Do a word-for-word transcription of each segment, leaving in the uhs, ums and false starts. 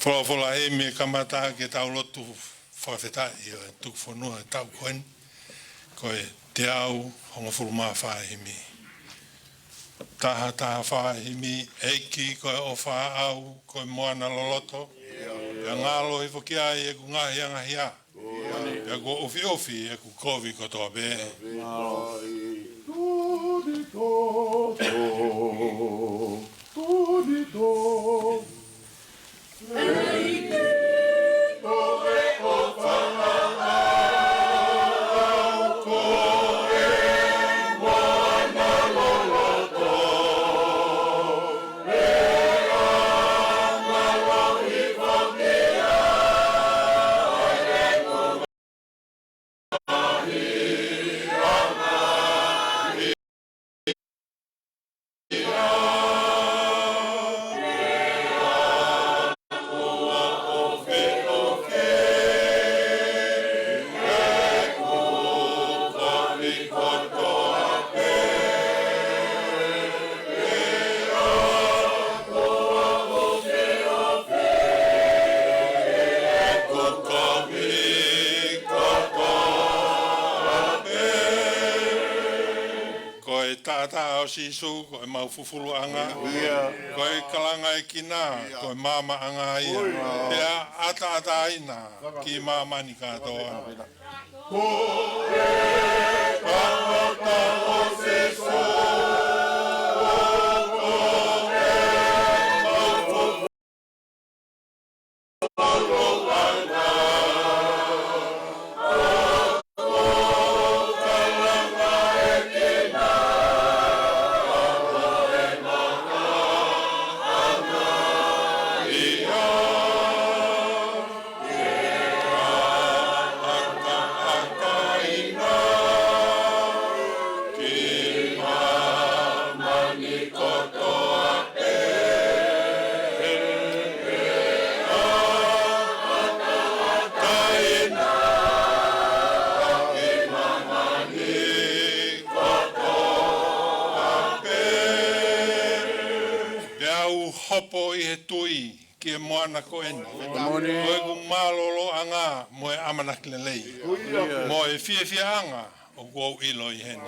Polofola himi e kamata ke tau lotu fakafetaʻi ʻo e tuku fonua e taʻu ko eni, ko e teau hongofulu mā fā himi. Taha taha fā himi. ʻEiki, ko e ʻofa ʻaʻau ko e moana loloto, pea ngalo hifo ki ai ʻeku ngaahi angahia, pea kuo ʻufiʻufi ʻeku kovi kotoa pē. Ko e taʻataʻa ʻo Sīsū ko ʻemau fufuluʻanga. Ko e kalangaʻekina ko e maamaʻanga ia. Pea ʻataʻatā ʻena ki māmani kātoa. Ko e taʻataʻa ʻo Sīsū ko ʻemau fufuluʻanga. Pea u hopo ʻi he tui ki he moana ko eni, ko ʻeku mālōlōʻanga mo e ʻamanaki lelei, mo e fiefiaʻanga ʻoku ou ʻilo ʻi heni.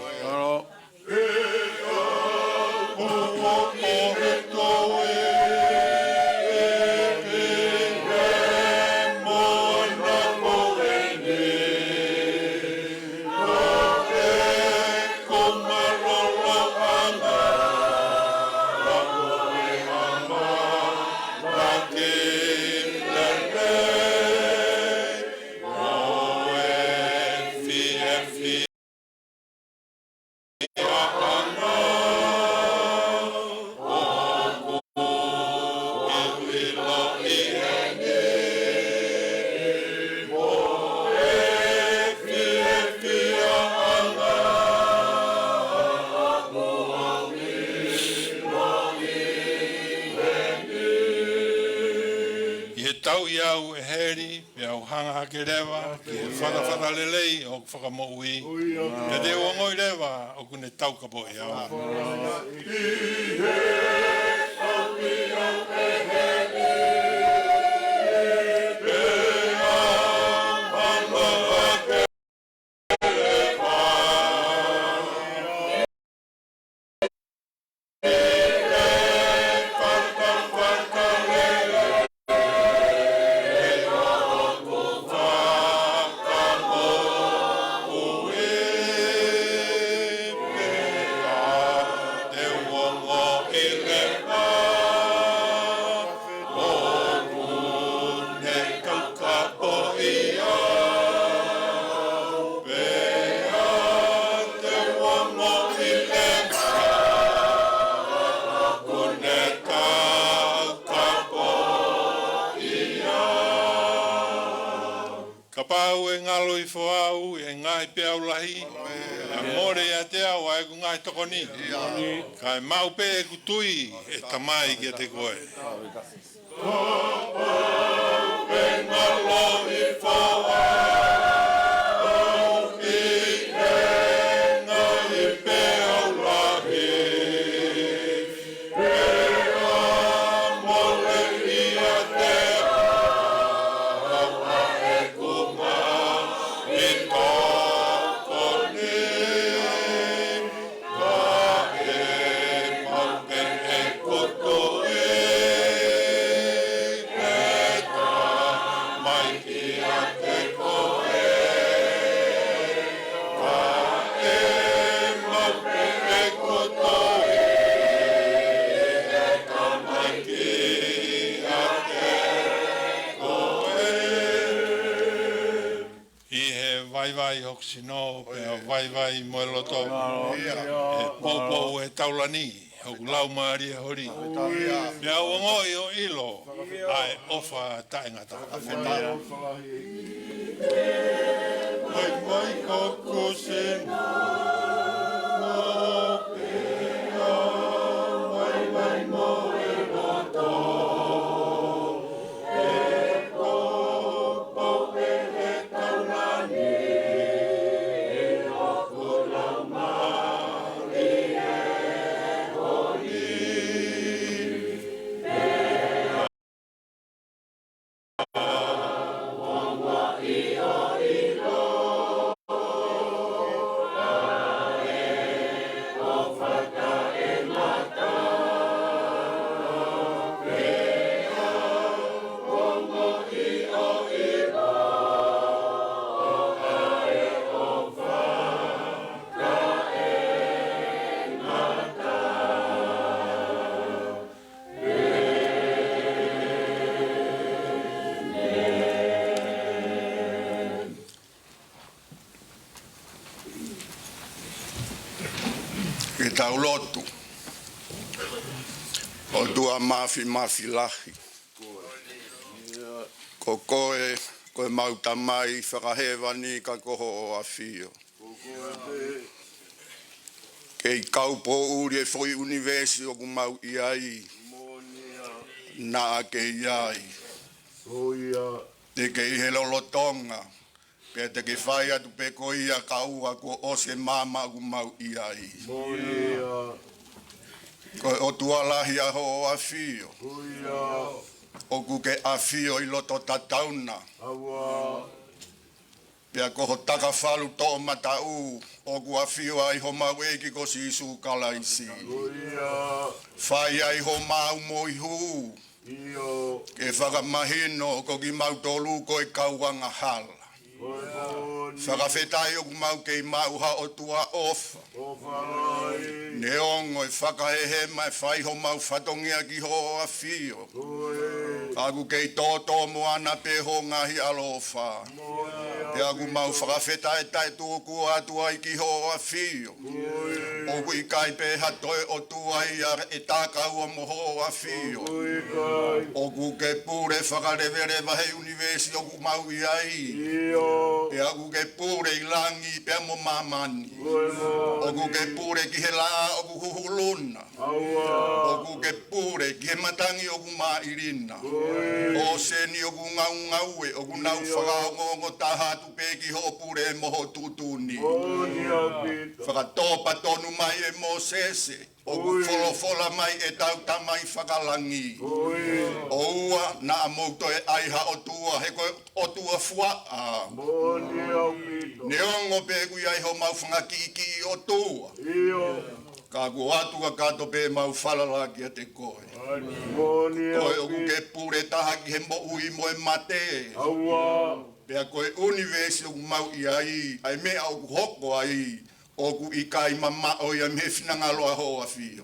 ʻI he tauʻi au ʻe heli, pea u hanga hake leva ki he fatafata lelei ʻo hoku fakamoʻui. Pea te u ongoʻi leva ʻoku ne taukapoʻi au. Kapau ʻe ngalo hifo au ʻi he ngaahi peau lahi, ʻe mole ʻiate au ʻa ʻeku ngaahi tokoni, kae maʻu pē ʻeku tui, ʻe Tamai, kiate koe. Kapau ʻe ngalo hifo au ʻi he ngaahi peau lahi, ʻe mole ʻiate au vaivai hoku sino, pea vaivai mo e loto. ʻE poupou ʻe taulani hoku laumālie holi. Pea u ongoʻi ʻo ʻilo ʻa e ʻofa taʻengata. Mai, mai, kokusina. Mai, mai, mo e loto. Ke tau lotu. ʻOtua Māfimafi Lahi, ko koe, ko ʻemau Tamai fakahēvani ka ko hoʻo ʻAfio. Kei kaupoʻuli e foʻi ʻunivēsi ʻoku mau ʻi ai, naʻa ke ʻi ai. Te ke ʻi he lolotonga, pea te ke fai atu pē ko ia kae ʻoua kuo ʻosi e maama ʻoku mau ʻi ai. Ko e ʻOtua lahi ʻa hoʻo ʻAfio. ʻOku ke ʻafio ʻi loto tatau na. Pea ko ho takafalu toʻomataʻu, ʻoku ʻafio ai homau ʻEiki ko Sīsū Kalaisi. Fai ai homau moihū. Ke fakamahino ko kimautolu ko e kau angahala. Fakafetaʻi ʻoku mau kei maʻu ha ʻOtua ʻofa. Neongo e fakahehema ʻe fai homau fatongia ki hoʻo ʻAfio, ka ʻoku kei tōtō moana pē ho ngaahi ʻaloʻofa. Pea ʻoku mau fakafetaʻi taʻetuku atu ai ki hoʻo ʻAfio. ʻOku ʻikai pē ha toe ʻOtua ia ʻe takaua mo hoʻo ʻAfio. ʻOku ke pule fakaleveleva he ʻunivēsi ʻoku mau ʻi ai. Pea ʻoku ke pule ʻi langi pea mo māmani. ʻOku ke pule ki he laʻā ʻoku huhulu na. ʻOku ke pule ki he matangi ʻoku māʻili na. ʻOseni ʻoku ngaungaue, ʻoku nau fakaongoongo taha atu pē ki hoʻo pule mo hoʻo tuʻutuʻuni. Fakatōpatonu mai ʻe Mōsese, ʻoku folofola mai ʻetau Tamai fakalangi. ʻOua naʻa mou toe ʻai ha ʻotua, he ko e ʻotua fuaʻa. Neongo pē ʻoku ʻi ai homau fanga kiʻikiʻi ʻotua, ka kuo ʻoatu kakato pē ʻemau falala kiate koe. Ko koe ʻoku ke pule taha ki he moʻui mo e mate. Pea ko e ʻunivēsi ʻoku mau ʻi ai, ʻa e meʻa ʻoku hoko ai, ʻoku ʻikai mamaʻo ia mei he finangalo ʻa hoʻo ʻAfio.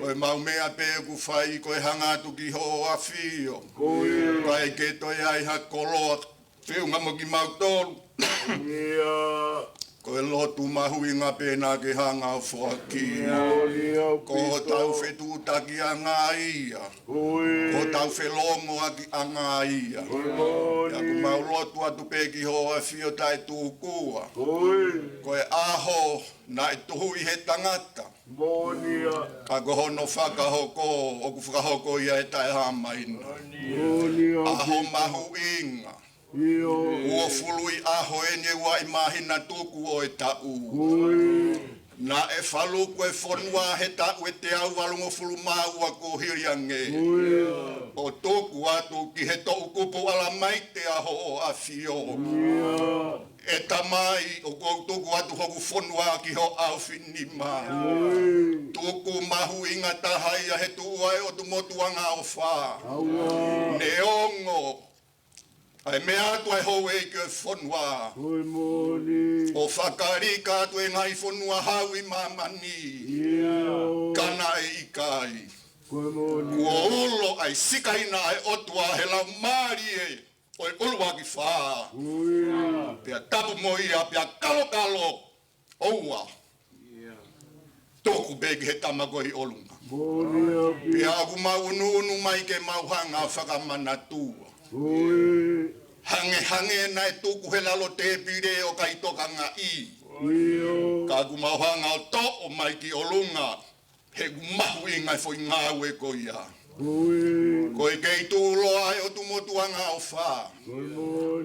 Ko ʻemau meʻa pē ʻoku fai ko e hanga atu ki hoʻo ʻAfio. Kae ʻikai ke toe ʻi ai ha koloa feʻunga mo kimautolu. Ko e lotu mahuʻinga pē naʻa ke hanga ʻo foaki. Ko hotau fetuʻutakiʻanga ia. Ko hotau felongoakiʻanga ia. Pea ʻoku mau lotu atu pē ki hoʻo ʻAfio taʻetuku ua. Ko e ʻaho naʻe tuhuʻi he tangata, ka ko hono fakahoko, ʻoku fakahoko ia ʻe taʻehāmai na. ʻAho mahuʻinga. Uofulu ʻi he ʻaho eni ʻe ua ʻi māhina tuku ʻo e taʻu. Naʻe faluku e fonua he taʻu ʻe teau valungofulu mā ua kuo hili ange, ʻo tuku atu ki he toʻukupu ʻalamaite ʻa hoʻo ʻAfio. ʻE Tamai, ʻoku ou tuku atu hoku fonua ki ho ʻaofinima. Tuku mahuʻinga taha ia he tuʻu ʻa e ʻOtu Motu Angaʻofa. Neongo ʻa e meʻa atu ʻa e houʻeiki ʻo e fonua, ʻo fakalika atu e ngaahi fonua hau ʻi māmani, ka naʻe ʻikai. Kuo ulo ʻa e sikaina ʻa e ʻOtua he Laumālie ʻo e ʻuluaki fā. Pea tapu mo ia, pea kalokalo. ʻOua. Tuku pē ki he tama ko ē ʻi ʻolunga. Pea ʻoku mau ʻunuʻunu mai ke mau hanga ʻo fakamanatua. Hangehangē naʻe tuku he lalo tēpile ʻo ʻikai tokangaʻi. Ka ʻoku mau hanga ʻo toʻo mai ki ʻolunga. He ʻoku mahuʻinga e foʻi ngāue ko ia. Ko e kei tuʻuloa e ʻOtu Motu angaʻofa.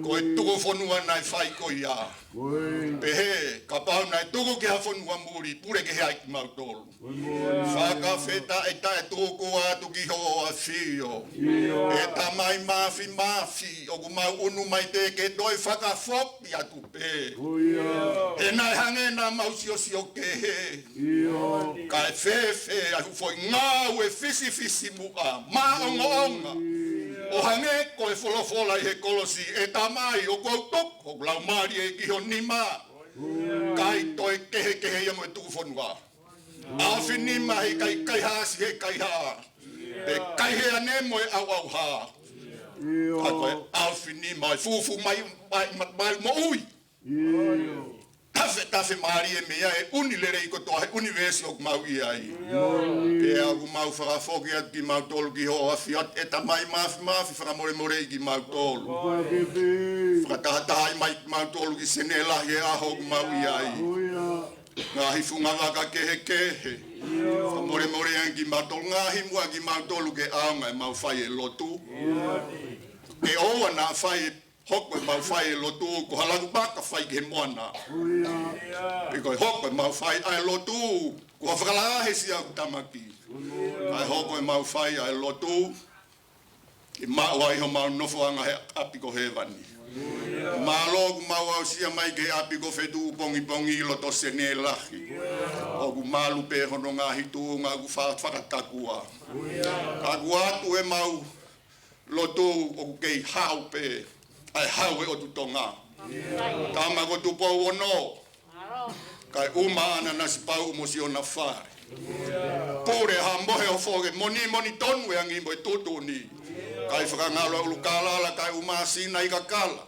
Ko e tuku fonua naʻe fai ko ia. Pehē, kapau naʻe tuku ki ha fonua muli, pule kehe ai kimautolu. Fakafetaʻi taʻetuku atu ki hoʻo ʻafio. ʻE Tamai Māfimafi, ʻoku mau ʻunu mai pē ke toe fakafoki atu pē. He naʻe hangē naʻa mau siosio kehe. Kae fēfē ʻa e foʻi ngāue fisifisimuʻa, māʻongoʻonga. ʻO hangē ko e folofola ʻi he kolosi, ʻe Tamai, ʻoku ou tuku hoku laumālie ki ho nima. ʻIkai toe kehekehe ia mo e tuku fonua. ʻAofi nima heʻikai kaihaʻasi he kaihaʻa. Pe kaihe ane mo e ʻauʻauha. Ka ko e ʻaofi nima ʻe fufū mai, mai, mai, mai moʻui. Tafetafe mālie mei he ʻū lelei kotoa he ʻunivēsi ʻoku mau ʻi ai. Pea ʻoku mau fakafoki atu kimautolu ki hoʻo ʻafio, ʻe Tamai Māfimafi, fakamolemoleʻi kimautolu. Fakatahatahaʻi mai kimautolu ki Senē Lahi he ʻaho ʻoku mau ʻi ai. Ngaahi fungavaka kehekehe. Fakamolemoleʻi ange kimautolu, ngaahi muʻa kimautolu ke ʻaonga ʻemau fai e lotu. ʻE ʻoua naʻa fai, hoko ʻemau fai e lotu ko ha laku vaka fai ki he moana. Pe ko e hoko ʻemau fai ʻa e lotu ko ha fakalahi siʻa ʻoku tāmaki. Kae hoko ʻemau fai ʻa e lotu ke maʻu ai homau nofoʻanga he ʻapi ko hēvani. Mālō ʻoku mau aʻusia mai ki he ʻapi ko Fetuʻupongipongi ʻi loto Senē Lahi. ʻOku malu pē hono ngaahi tuʻunga ʻoku fa-, fakatakua. Ka ʻoku ʻatu ʻemau lotu ʻoku kei hau pē ʻa e hau ʻe ʻOtu Tonga. Tama ko Tupou Ono. Kae ʻuma ʻa Nanasipauʻu mo siʻona fale. Pule ha mohe ʻo foke, monimoni tonu e angi mo e tuʻutuʻuni. Kae fakangalo ʻa ʻUlukālala, kae ʻuma ʻa Sinaikakala.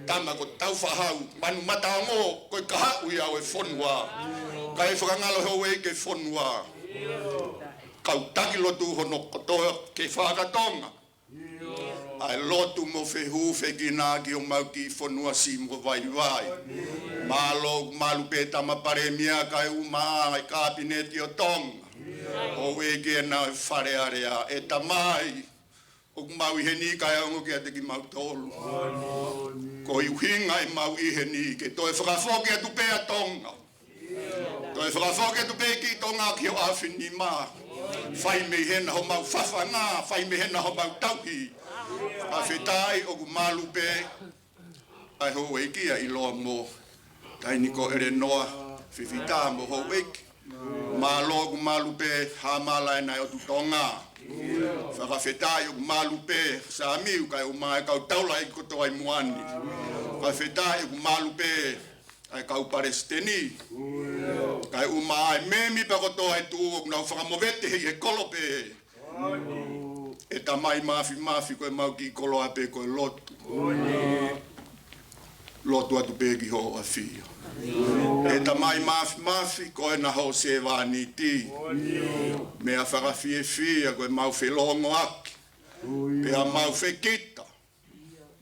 Tama ko Taufahau, Manumataongo, ko e kahaʻu ia ʻo e fonua. Kae fakangalo houʻeiki e fonua. Kau taki lotu hono kotoa ke fakatonga ʻa e lotu mo fehūfekina ki homau kiʻi fonua siʻi mo vaivai. Mālō ʻoku malu pē Tama Palēmia kae ʻuma ʻa e Kapineti ʻo Tonga. ʻO e ke na Fale Alea, ʻe Tamai, ʻoku mau ʻi heni kae ongo kiate kimautolu. Ko e ʻuhinga ʻemau ʻi heni ke toe fakafoki atu pē ʻa Tonga. Toe fakafoki atu pē ki Tonga ki hoʻo ʻaofi nima. Fai mei hena homau fafanga, fai mei hena homau tauhi. Fakafetaʻi ʻoku malu pē ʻa e houʻeiki ʻa ʻIloa mo Taini ko ʻElenoa, Fifita mo houʻeiki. Mālō ʻoku malu pē Hamala ʻe na ʻe ʻOtu Tonga. Fakafetaʻi ʻoku malu pē Samiu kae ʻuma e kau taulaʻeiki kotoa ʻi muʻa ni. Fakafetaʻi ʻoku malu pē ʻa e kau palesiteni. Kae ʻuma ʻa e mēmipa kotoa e tuʻu ʻoku nau fakamovete hei he kolope. ʻE Tamai Māfimafi, ko ʻemau kiʻi koloa pē ko e lotu. Lotu atu pē ki hoʻo ʻafio. ʻE Tamai Māfimafi, ko ena hoʻo sevāniti. Meʻa fakafiefia ko ʻemau felōngoaki. Pea mau fekita.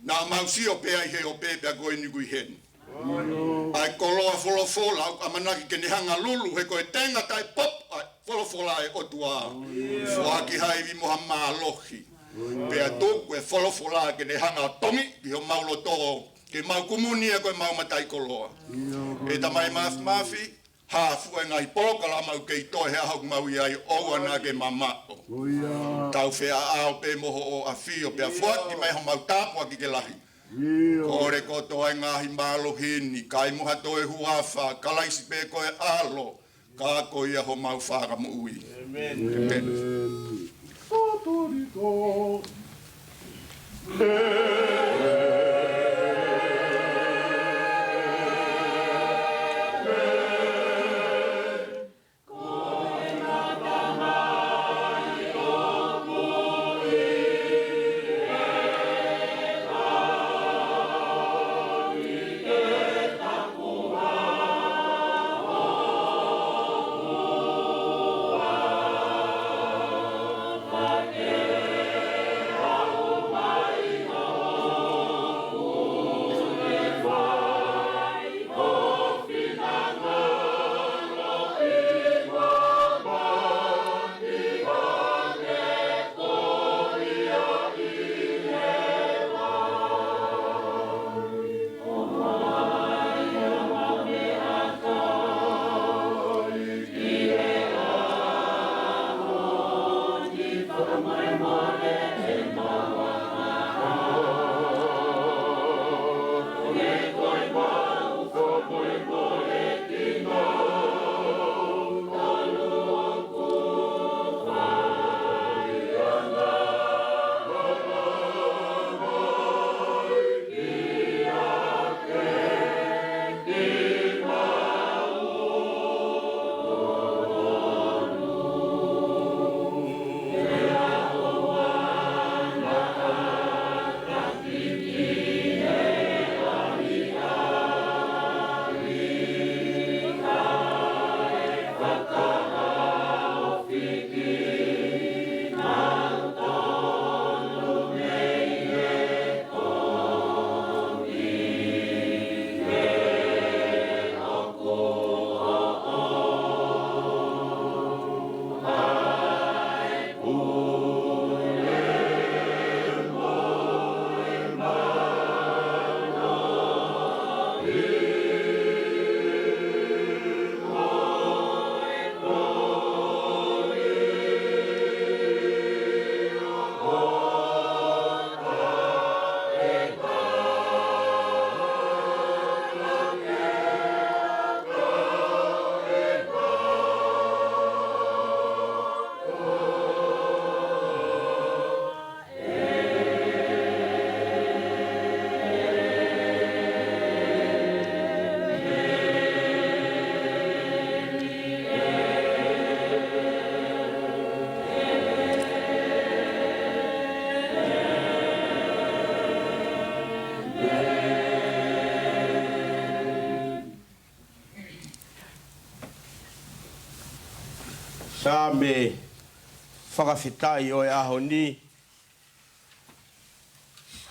Naʻa mau sio pē ai he ope pea ko eni ʻoku ʻi heni. ʻA e koloa folofola ʻoku ʻamanaki ke ne hanga lulu he ko e tenga taʻepopo ʻa e folofola ʻa e ʻOtua. Foaki ha ivi mo ha mālohi. Pea tuku e folofola ke ne hanga tongi ki homau loto. Ke mau kumuni ia ko ʻemau mataʻikoloa. ʻE Tamai Māfimafi, hā fua e ngaahi polokalama ʻoku kei toe he ʻaho ʻoku mau ʻi ai, ʻoua naʻa ke mamaʻo. Tau feʻaʻao pē mo hoʻo ʻafio pea foaki mai homau tāpuaki ke lahi. Kole kotoa e ngaahi mālohi ni, kai mo ha toe huafa, Kalaisi pē ko e ʻAlo, ka ko ia homau Fakamoʻui. ʻEmeni. Saame fakafetaʻi ʻo e ʻaho ni,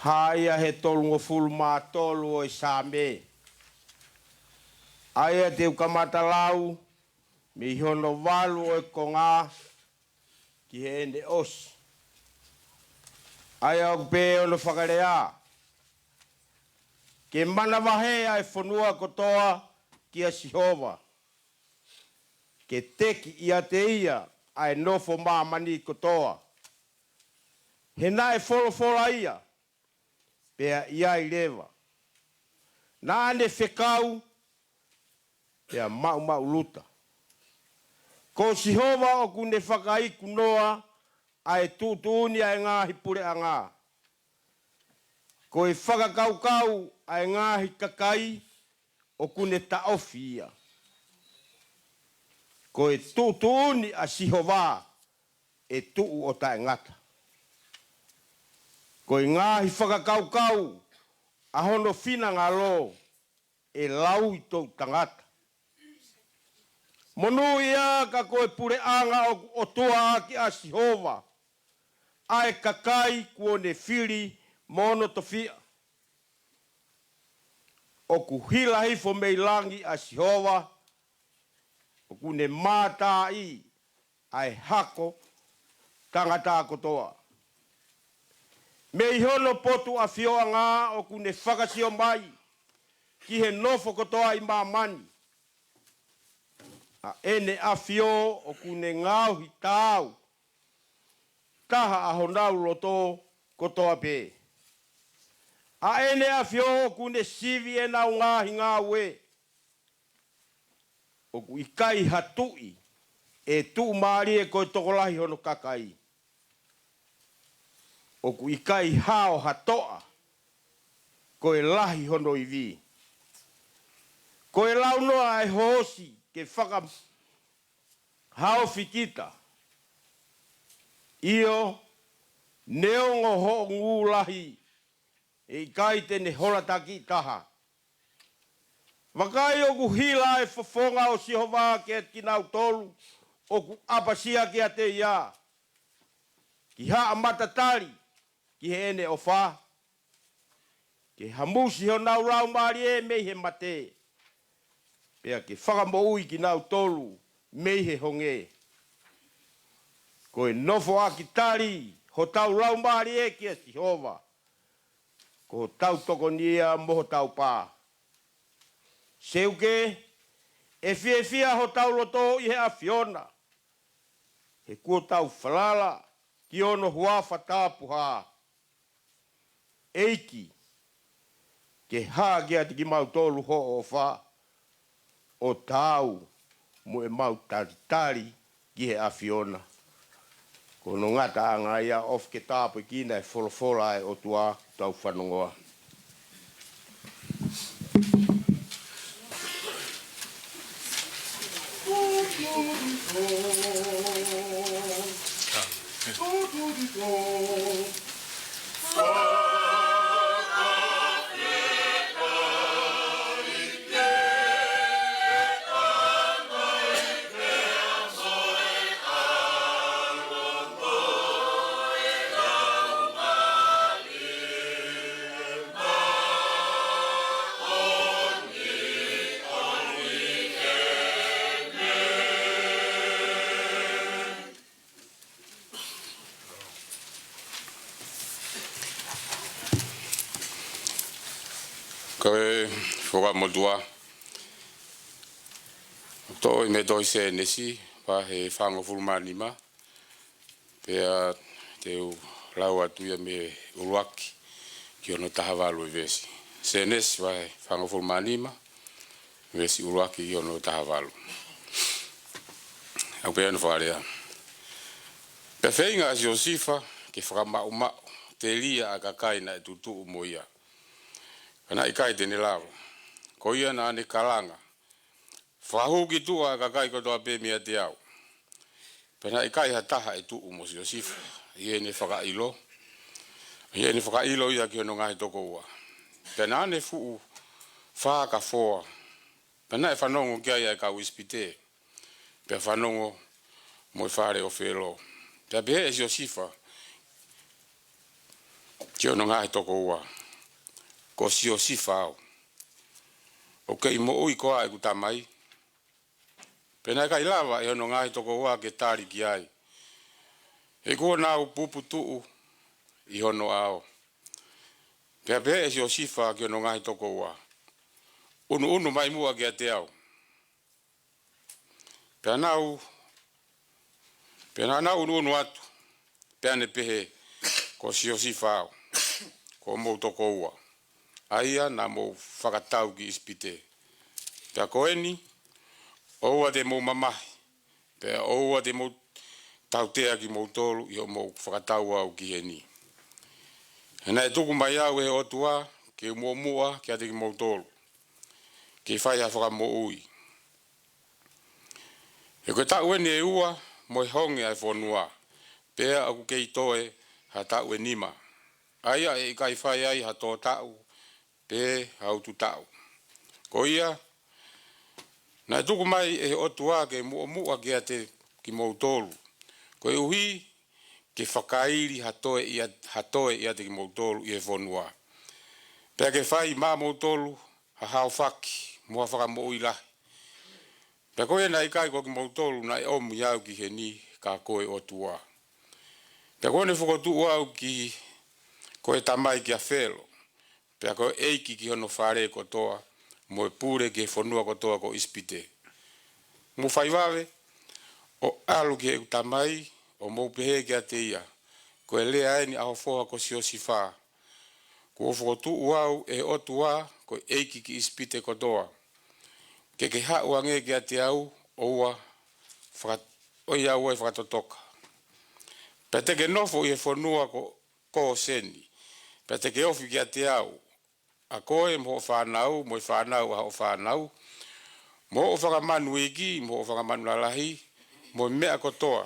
hā ia he tolungofulu mā tolu ʻo e Saame. ʻA ia te u kamata lau mei hono valu ʻo e konga ki heʻene ʻosi. ʻA ia ʻoku pehē hono fakalea: Ke manavahē ʻa e fonua kotoa kia Sihova, ke teki ʻiate ia ʻa e nofo māmani kotoa. He naʻe folofola ia, pea ʻi ai leva. Naʻa ne fekau, pea maʻumaʻuluta. Ko Sihova ʻoku ne fakaiku noa ʻa e tuʻutuʻuni ʻa e ngaahi puleʻanga. Ko e fakakaukau ʻa e ngaahi kakai ʻoku ne taʻofi ia. Ko e tuʻutuʻuni ʻa Sihova ʻe tuʻu ʻo taʻengata. Ko e ngaahi fakakaukau ʻa hono finangalo ʻe lau ʻi toʻutangata. Monūʻia ka ko e puleʻanga ʻoku ʻotua ʻaki ʻa Sihova, ʻa e kakai kuo ne fili mo hono tofiʻa. ʻOku hila hifo mei langi ʻa Sihova, ʻoku ne mātaaʻi ʻa e hako tangata kotoa. Mei hono potu ʻafioʻanga ʻoku ne fakasio mai ki he nofo kotoa ʻi māmani. ʻA ʻene ʻafio ʻoku ne ngaohi taau taha ʻa honau loto kotoa pē. ʻA ʻene ʻafio ʻoku ne sivi ʻenau ngaahi ngāue. ʻOku ʻikai ha tuʻi ʻe tuʻumālie ko e tokolahi hono kakai. ʻOku ʻikai hao ha toʻa ko e lahi hono ivi. Ko e launoa ʻa e hoosi ke fakahaofi kita. ʻIo, neongo hoʻo ngū lahi, ʻe ʻikai te ne hola takiʻi taha. Vakai, ʻoku hila ʻa e fofonga ʻo Sihova kiate kinautolu ʻoku ʻapasia kiate ia. Ki haʻa matatali ki heʻene ʻofa. Ke hamusi honau laumālie mei he mate, pea ke fakamoʻui kinautolu mei he honge. Ko e nofoʻaki tali hotau laumālie kia Sihova, ko hotau tokoni ia mo hotau pā. Seuke, ʻe fiefia hotau loto ʻi he ʻAfiona, he kuo tau falala ki hono huafa tapuhā. ʻEiki, ke hā kiate kimautolu hoʻo ʻofa, ʻo taau mo ʻemau talitali ki he ʻAfiona. Ko hono ngataʻanga ia, ʻofa ke tāpuekina e folofola ʻa e ʻOtua, tau fanongoa. Ko e Fuakava Motuʻa, toʻo ia mei he tohi Sēnesi, vahe fāngofulu mā nima, pea te u lau atu ia mei he ʻuluaki ki hono taha valu e veesi. Sēnesi vahe fāngofulu mā nima, veesi ʻuluaki ki hono taha valu. ʻOku pehē hono fakalea: Pea feinga ʻa Siosefa ke fakamaʻumaʻu telia ʻa e kakai naʻe tutuʻu mo ia, ka naʻe ʻikai te ne lava. Ko ia naʻa ne kalanga, Fakahū ki tuʻa ʻa e kakai kotoa pē meiate au. Pea naʻe ʻikai ha taha ʻe tuʻu mo Siosefa, ʻi heʻene fakaʻilo, ʻi heʻene fakaʻilo ia ki hono ngaahi tokoua. Pea naʻa ne fuʻu fā ka foa. Pea naʻe fanongo ki ai ʻa e kau ʻIsipite, pea fanongo mo e fale ʻo Felo. Pea pehē ʻe Siosifa ki hono ngaahi tokoua, Ko Siosifa au. ʻOku kei moʻui koā ʻeku tamai? Pea naʻe ʻikai lava ʻe hono ngaahi tokoua ke tali ki ai, he kuo nau puputuʻu ʻi hono ʻao. Pea pehē ʻe Siosifa ki hono ngaahi tokoua, ʻUnuʻunu mai muʻa kiate au. Pea nau, pea naʻa nau ʻunuʻunu atu, pea ne pehē, Ko Siosifa au, ko homou tokoua, ʻa ia naʻa mou fakatau ki ʻIsipite. Pea ko eni, ʻoua te mou mamahi, pea ʻoua te mou tautea kimoutolu ʻi hoʻomou fakatau au ki heni. He naʻe tuku mai au ʻe he ʻOtua ke u muʻomuʻa kiate kimoutolu, ke fai ha fakamoʻui. He ko e taʻu eni ʻe ua mo e honge ʻa e fonua, pea ʻoku kei toe ha taʻu ʻe nima, ʻa ia ʻe ʻikai fai ai ha tō taʻu pe ha utu taʻu. Ko ia, naʻe tuku mai ʻe he ʻOtua ke muʻomuʻa kiate kimoutolu, koeʻuhi ke fakaili ha toe ʻia-, ha toe ʻiate kimoutolu ʻi he fonua, pea ke fai maʻamoutolu ha haofaki mo ha fakamoʻui lahi. Pea ko ia naʻe ʻikai ko kimoutolu naʻe ʻomi au ki heni, ka ko e ʻOtua. Pea kuo ne fokotuʻu au ki, ko e tamai kia Felo, pea ko e ʻeiki ki hono fale kotoa, mo e pule ki he fonua kotoa ko ʻIsipite. Mou fai vave ʻo ʻalu ki heʻeku tamai, ʻo mou pehē kiate ia, Ko e lea eni ʻa ho foha ko Siosifa, Kuo fokotuʻu au ʻe he ʻOtua ko e ʻeiki ki ʻIsipite kotoa, ke ke haʻu ange kiate au, ʻoua faka-, ʻoiauē fakatotoka. Pea te ke nofo ʻi he fonua ko Kōseni, pea te ke ofi kiate au, ʻa koe mo hoʻo fānau, mo e fānau ʻa hoʻo fānau, mo hoʻo fanga manu iiki, mo hoʻo fanga manu lalahi, mo e meʻa kotoa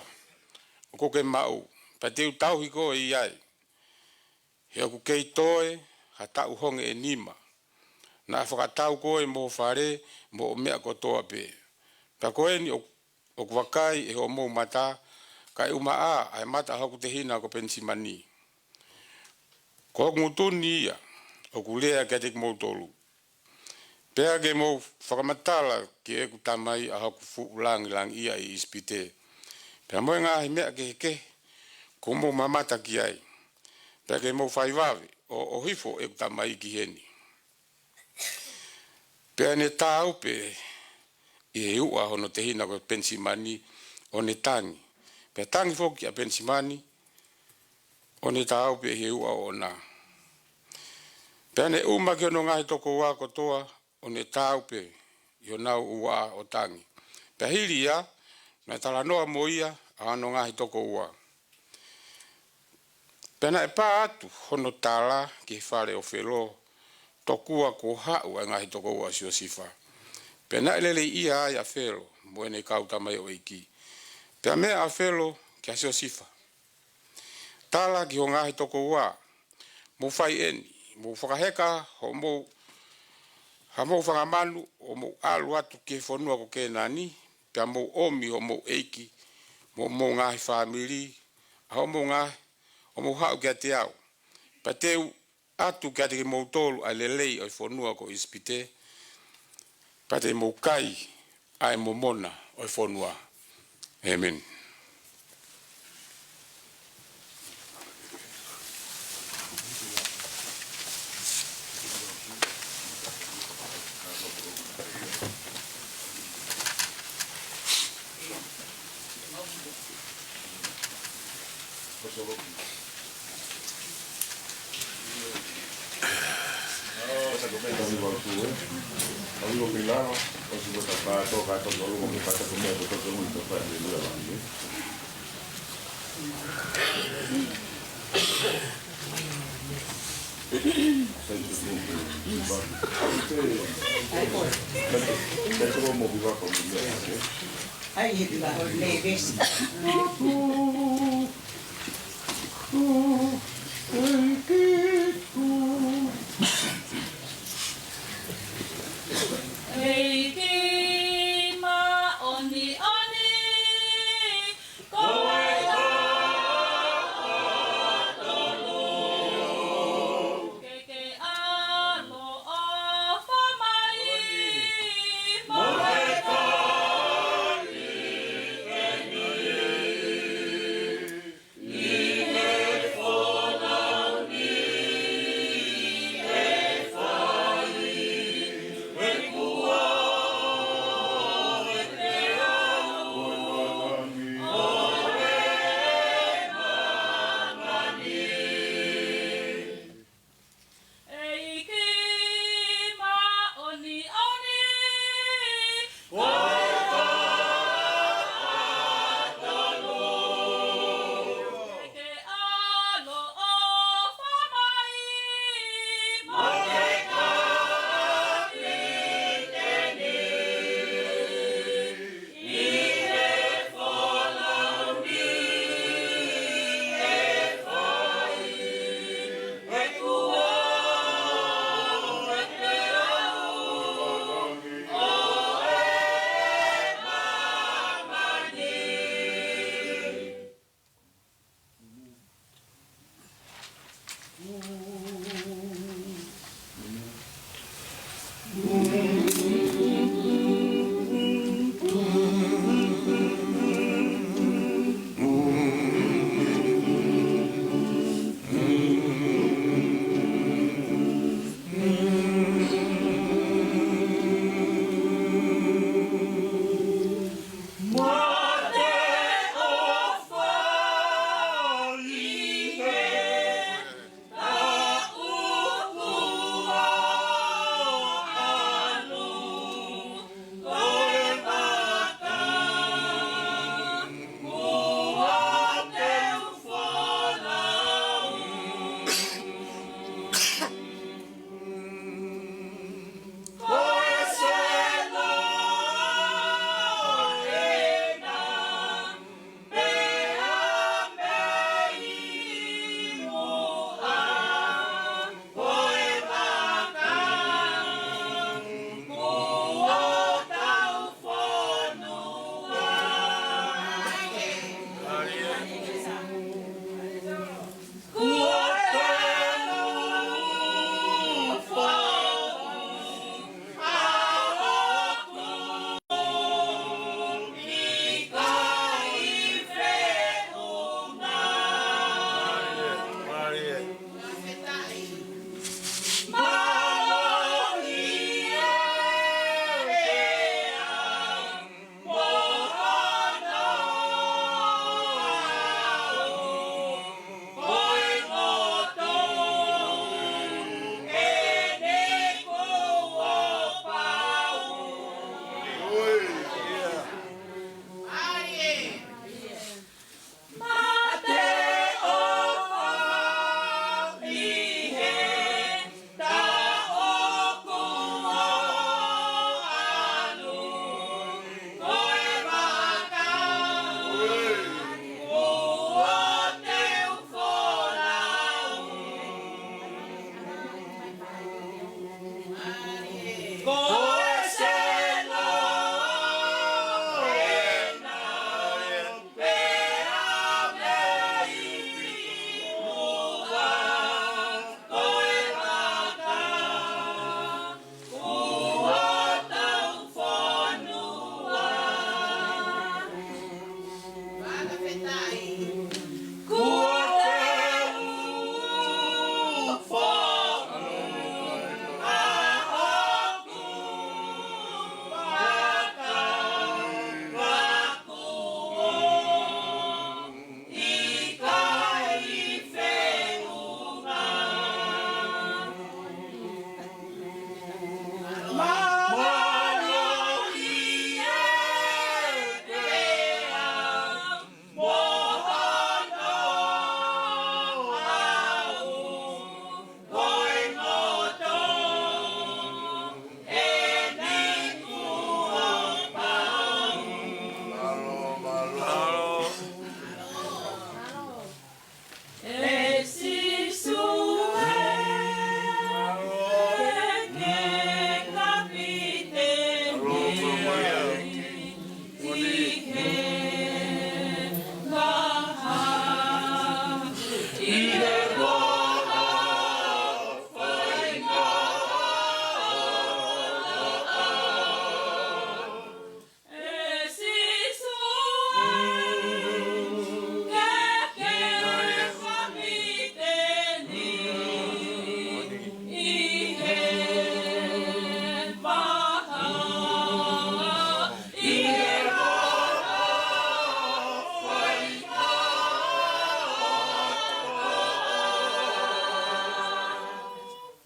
ʻoku ke maʻu, pea te u tauhi koe ʻi ai. He ʻoku kei toe ha taʻu honge ʻe nima, naʻa fakatau koe mo ho fale, mo hoʻo meʻa kotoa pē. Pea ko eni ʻo-, ʻoku vakai ʻe hoʻomou mata, kae ʻumaʻā ʻa e mata ʻa hoku tehina ko Penisimani. Ko hoku ngutu ni ia ʻoku lea kiate kimoutolu. Pea ke mou fakamatala ki heʻeku tamai ʻa hoku fuʻu langilangiʻia ʻi ʻIsipite, pea mo e ngaahi meʻa kehekehe kuo mou mamata ki ai. Pea ke mou fai vave ʻo ʻohifo ʻeku tamai ki heni. Pea ne tāupe ʻi he uʻa hono tehina ko Penisimani, ʻo ne tangi. Pea tangi foki ʻa Penisimani, ʻo ne tāupe ʻi he uʻa ʻoʻona. Pea ne ʻuma ki hono ngaahi tokoua kotoa, ʻo ne tāupe ʻi honau uʻa ʻo tangi. Pea hili ia, naʻe talanoa mo ia ʻa hono ngaahi tokoua. Pea naʻe pā atu hono tala ki he fale ʻo Felo, tokua kuo haʻu ʻa e ngaahi tokoua ʻo Siosifa. Pea naʻe leleiʻia ai ʻa Felo mo ʻene kau tamaioʻeiki. Pea meʻa ʻa Felo kia Siosifa, Tala ki ho ngaahi tokoua, Mou fai eni, mou fakaheka hoʻomou, haʻamou fanga manu, ʻo mou ʻalu atu ki he fonua ko Kēnani, pea mou ʻomi hoʻomou ʻeiki mo hoʻomou ngaahi fāmili, ʻa hoʻomou ngaahi, ʻo mou haʻu kiate au. Pea te u ʻatu kiate kimoutolu ʻa e lelei ʻo e fonua ko ʻIsipite, pea te mou kai ʻa e momona ʻo e fonua. ʻĒmeni. ʻEiki māʻoniʻoni,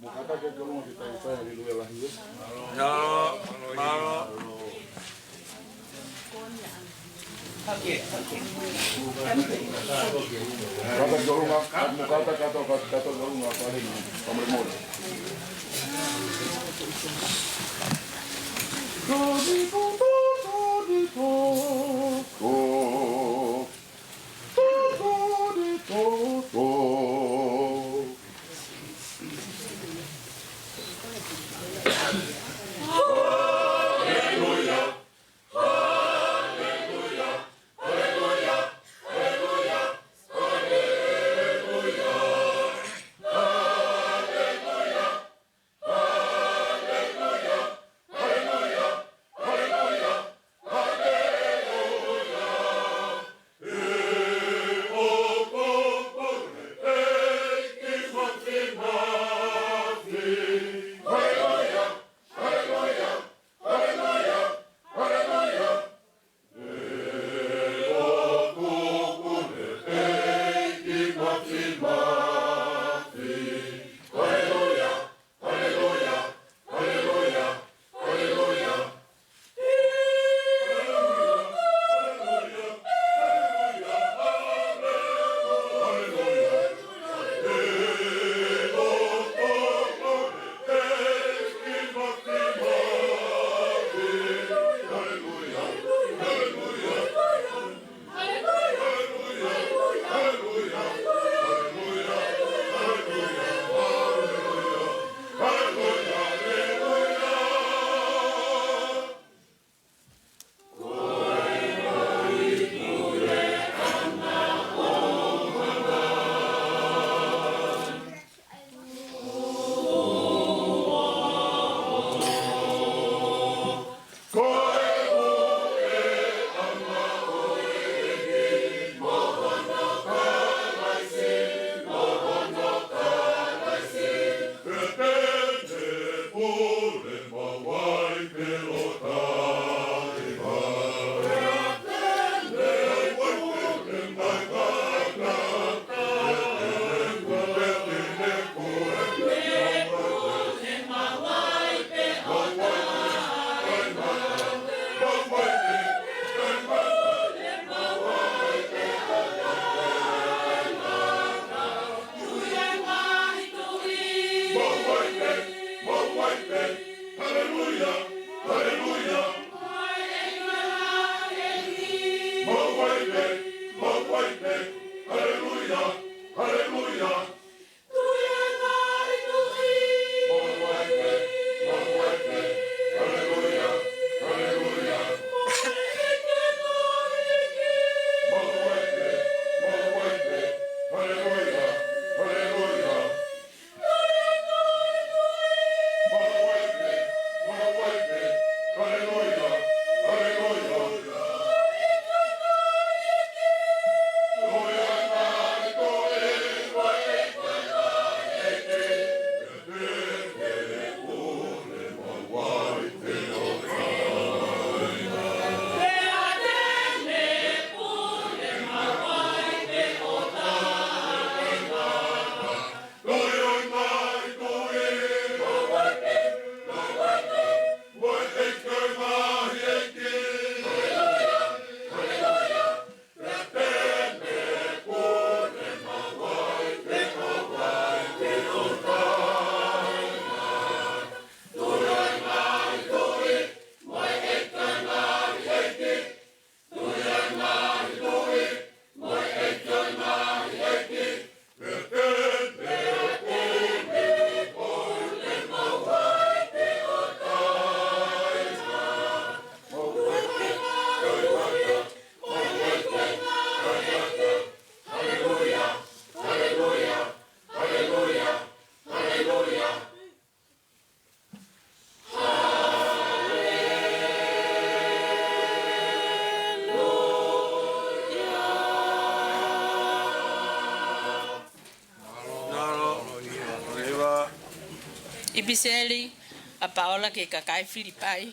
Mo kātaki atu ki ʻolunga ke tau fai ha aleluia lahi ē. Mālō, mālō. Kātaki ki ʻolunga, mo kātaki atu, kātaki ki ʻolunga, fale ni, fakamolemole. Tō ni tō, tō ni tō, tō. ʻIpiseli ʻa Paula ki he kakai Filipai.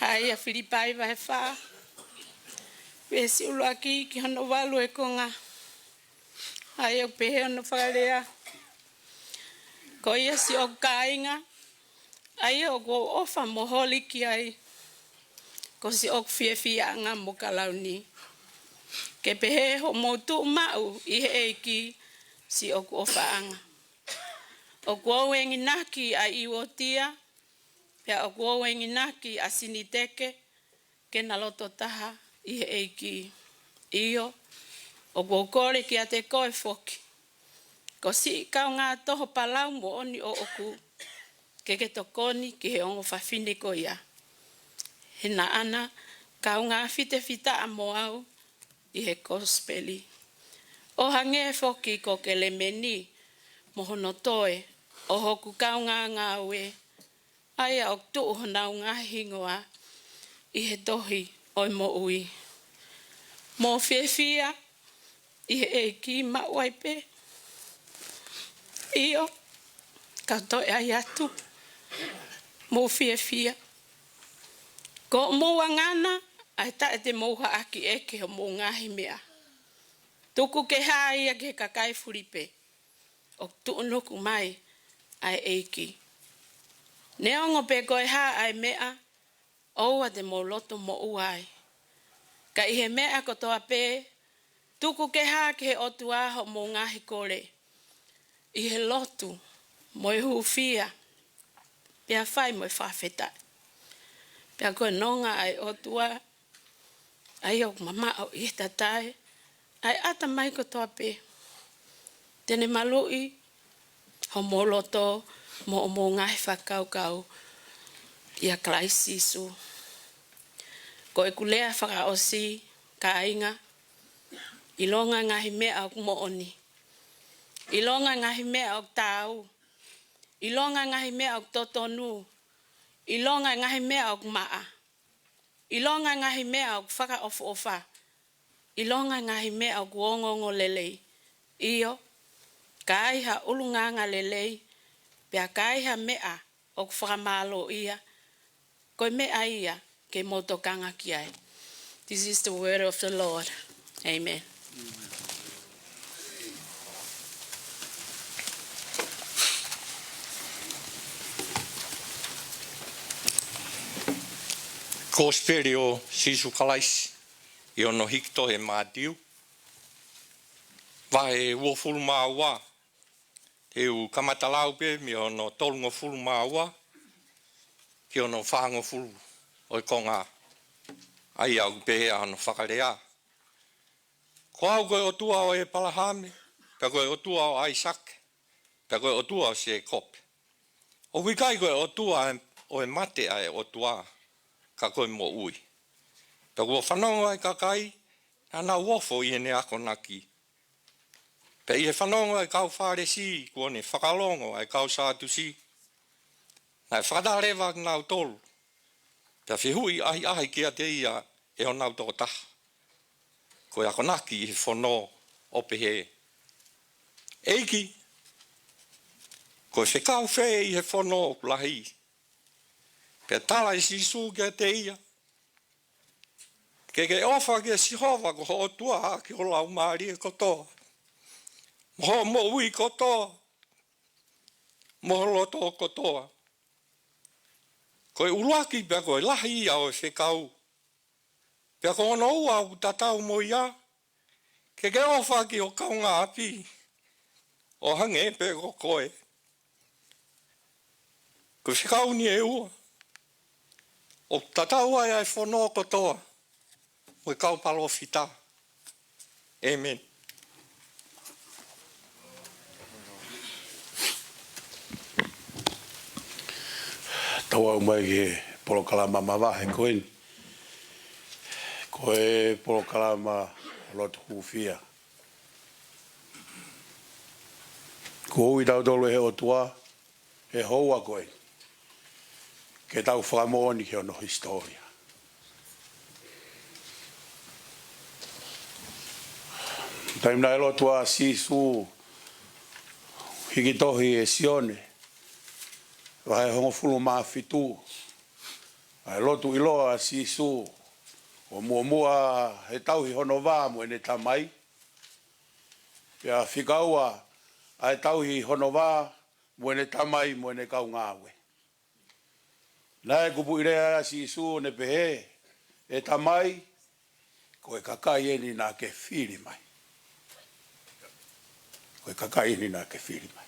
ʻA ia Filipai vahe fā, veesi ʻuluaki ki hono valu e konga. ʻA ia ʻoku pehē hono fakalea: Ko ia siʻoku kāinga, ʻa ia ʻoku ou ʻofa mo holi ki ai, ko siʻoku fiefiaʻanga mo kalauni, ke pehē hoʻomou tuʻu maʻu ʻi he ʻEiki siʻoku ʻofaʻanga. ʻOku ou enginaki ʻa ʻIuotia, pea ʻoku ou enginaki ʻa Sinitike, ke na loto taha ʻi he ʻEiki. ʻIo, ʻoku ou kole kiate koe foki, ko siʻi kaungā toho palau moʻoni ʻoʻoku, ke ke tokoni ki he ongo fafine ko ia, he naʻa na kaungā fitefitaʻa mo au ʻi he kosipeli, ʻo hangē foki ko Kelemeni mo hono toe ʻo hoku kaungā ngāue, ʻa ia ʻoku tuʻu honau ngaahi hingoa ʻi he tohi ʻo e moʻui. Mou fiefia ʻi he ʻEiki maʻu ai pē. ʻIo, kau toe ʻai atu, mou fiefia. Ko hoʻomou anga na ʻa e taʻe te mou haʻaki ʻeke hoʻomou ngaahi meʻa. Tuku ke hā ia ki he kakai Filipai, ʻoku tuʻunuku mai ʻa e ʻEiki. Neongo pe ko e hā ʻa e meʻa, ʻoua te mou loto moʻua ai. Ka ʻi he meʻa kotoa pē, tuku ke hā ki he ʻOtua hoʻomou ngaahi kole ʻi he lotu mo e hūfia, pea fai mo e fakafetaʻi. Pea ko e nonga ʻa e ʻOtua, ʻa ia ʻoku mamaʻo ʻi he tatae ʻa e ʻatamai kotoa pē, te ne maluʻi homou loto mo hoʻomou ngaahi fakakaukau ʻia Kalaisi Sīsū. Ko ʻeku lea fakaʻosi, kāinga, ʻilonga ngaahi meʻa ʻoku moʻoni, ʻilonga ngaahi meʻa ʻoku taau, ʻilonga ngaahi meʻa ʻoku totonu, ʻilonga ngaahi meʻa ʻoku maʻa, ʻilonga ngaahi meʻa ʻoku fakaʻofoʻofa, ʻilonga ngaahi meʻa ʻoku ongoongolelei, ʻio, ka ai ha ʻulungaanga lelei, pea ka ai ha meʻa ʻoku fakamālōʻia, ko e meʻa ia ke mou tokanga ki ai. This is the word of the Lord. Amen. Kosipeli ʻo Sīsū Kalaisi ʻi hono hiki tohi ʻe Mātiu, vahe uofulu mā ua, Te u kamata lau pē mei hono tolungofulu mā ua ki hono fāngofulu ʻo e konga, ʻa ia ʻoku pehē ʻa hono fakalea: Ko au ko e ʻOtua ʻo ʻĒpalahame, pea ko e ʻOtua ʻo ʻAisake, pea ko e ʻOtua ʻo Sēkope. ʻOku ʻikai ko e ʻOtua ʻo e mate ʻa e ʻOtua, ka ko e moʻui. Pea kuo fanongo ʻa e kakai, naʻa nau ofo ʻi heʻene akonaki. Pea ʻi he fanongo ʻa e kau Fālesi kuo ne fakalongo ʻa e kau Sātusi, naʻe fakatā leva ʻa kinautolu, pea fehuʻi ʻahiʻahi kiate ia ʻe honau tokotaha ko e akonaki ʻi he fono, ʻo pehē: ʻEiki, ko e fekau fē ʻi he fono ʻoku lahi? Pea tala ʻe Sīsū kiate ia: Ke ke ʻofa kia Sihova ko ho ʻOtua ʻaki ho laumālie kotoa, mo hoʻo moʻui kotoa, mo ho loto kotoa. Ko e ʻuluaki pea ko e lahi ia ʻo e fekau. Pea ko hono ua ʻoku tatau mo ia: Ke ke ʻofa ki ho kaungāʻapi ʻo hangē pē ko koe. Ko e fekau ni ʻe ua ʻoku tatau ai ʻa e fono kotoa mo e kau palōfita. ʻĒmeni. Tau aʻu mai ki he polokalama mavahe ko eni. Ko e polokalama lotu hūfia. Kuo ui tautolu ʻe he ʻOtua he houa ko eni ke tau fakamoʻoni ki hono hisitōlia. Taimi naʻe lotu ai ʻa Sīsū, hiki tohi ʻe Sione, vahe hongofulu mā fitu, ʻa e lotu ʻiloa ʻa Sīsū, ʻo muʻomuʻa he tauhi hono vā mo ʻene Tamai, pea fika ua ʻa e tauhi hono vā mo ʻene Tamai mo ʻene kau ngāue. Naʻe kupuʻi lea ʻa Sīsū ʻo ne pehē: ʻE Tamai, ko e kakai eni naʻa ke fili mai. Ko e kakai eni naʻa ke fili mai.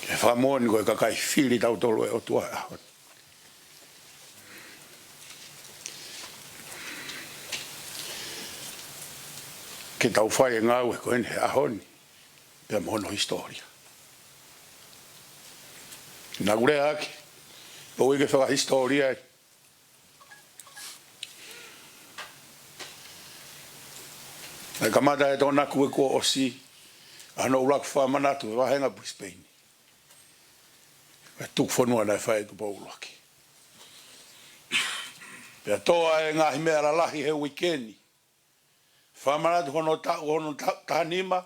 Ke fakamoʻoni ko e kakai fili tautolu ʻe he ʻOtua he ʻaho ni. Ke tau fai e ngāue ko eni he ʻaho ni pea mo hono hisitōlia. Naʻa ku lea ʻaki, ʻoku ʻikai ke fakahisitōlia ia. Naʻe kamata e Tokonaki kuo ʻosi ʻa hono ʻuluaki fakamanatu he vāhenga Brisbane, ʻa e tuku fonua naʻe fai ʻe Tupou ʻUluaki. Pea toʻo ʻa e ngaahi meʻa lalahi he uike ni. Fakamanatu hono taʻu, hono ta-, taha nima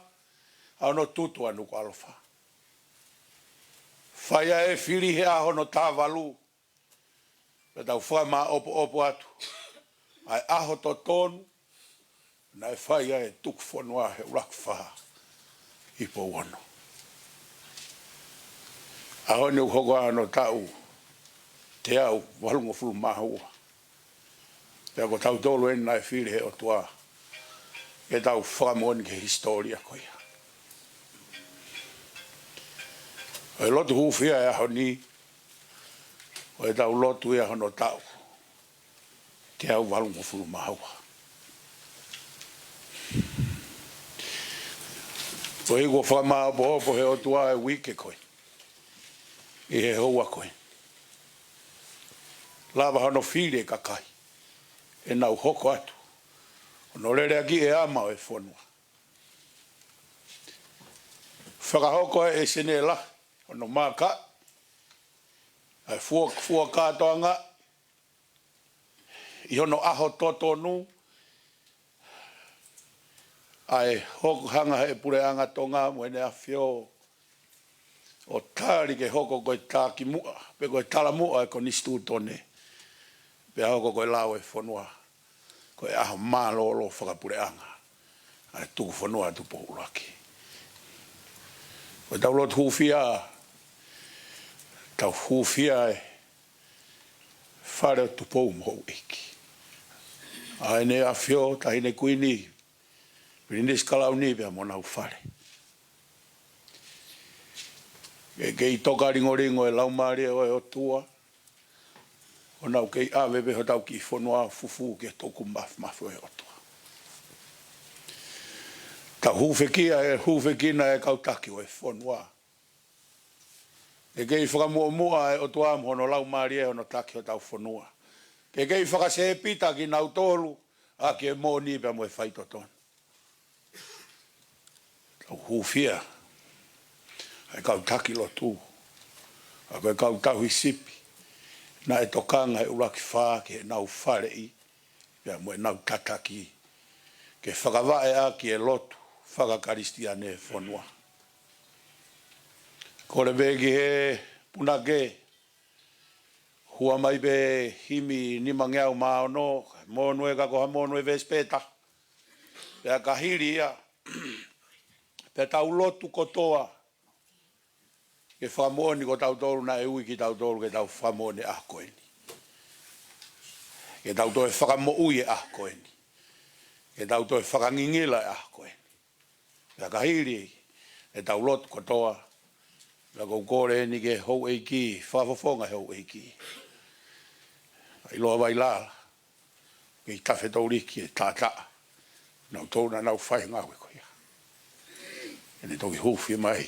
ʻa hono tutu ʻa Nukuʻalofa. Fai ʻa e fili he ʻaho hono taha valu. Pea tau fakamāʻopoʻopo atu ʻa e ʻaho totonu naʻe fai ai e tuku fonua he ʻUluaki Fā ʻi Pouono. ʻAho ni ʻoku hoko ai hono taʻu teau valungofulu mā ua. Pea ko tautolu eni naʻe fili he ʻOtua ke tau fakamoʻoni ki he hisitōlia ko ia. Ko e lotu hūfia he ʻaho ni, ko ʻetau lotu ia hono taʻu teau valungofulu mā ua. Koeʻuhi kuo fakamāʻopoʻopo he ʻOtua e uike ko ē, ʻi he houa ko ē. Lava hono fili e kakai ke nau hoko atu hono leleakiʻi e ama ʻo e fonua. Fakahoko ʻe he ʻEseni Lahi hono maka, ʻa e fua, fua kātoanga ʻi hono ʻaho totonu, ʻa e hoko hanga he Puleʻanga Tonga mo ʻEne ʻAfio ʻo tali ke hoko ko e takimuʻa, pe ko e talamuʻa e Konisitūtone, pea hoko ko e lao e fonua, ko e ʻaho mālōlō fakapuleʻanga ʻa e tuku fonua ʻa Tupou ʻUluaki. Ko ʻetau lotu hūfia, tau hūfia e fale ʻo Tupou mo Houʻeiki, ʻa ʻEne ʻAfio, Taʻahine Kuini, Pilinisi Kalauni pea mo honau fale. Ke kei toka lingolingo e Laumālie ʻo e ʻOtua, ʻo nau kei ʻave pē hotau kiʻi fonua fufū ki he tuku mafimafi ʻo e ʻOtua. Tau hūfekia e hūfekina e kau taki ʻo e fonua. Ke kei fakamuʻomuʻa e ʻOtua mo hono Laumālie hono taki hotau fonua. Ke kei fakasēpita kinautolu ʻaki e moʻoni pea mo e faitotonu. Tau hūfia ʻa e kau taki lotu, ʻa ko e kau tauhi sipi naʻe tokanga he ʻuluaki fā ki heʻenau faleʻi pea mo ʻenau tataki ke fakavaʻe ʻaki e lotu faka-Kalisitiane e fonua. Kole pē ki he punake, hua mai pē himi nimangeau mā ono, Monue ka ko ha Monue veesi pē taha. Pea ka hili ia, pea tau lotu kotoa ke fakamoʻoni ko tautolu naʻe ui kitautolu ke tau fakamoʻoni e ʻaho ko eni. Ke tau toe fakamoʻui e ʻaho ko eni. Ke tau toe fakangingila e ʻaho ko eni. Pea ka hili, ʻe tau lotu kotoa. Pea ʻoku ou kole eni ki he houʻeiki, fakafofonga houʻeiki, ʻa ʻIloa Vailala, kei Tafetoʻuliki e taʻataʻa, nautolu naʻa nau fai e ngāue ko ia. ʻEne toki hūfia mai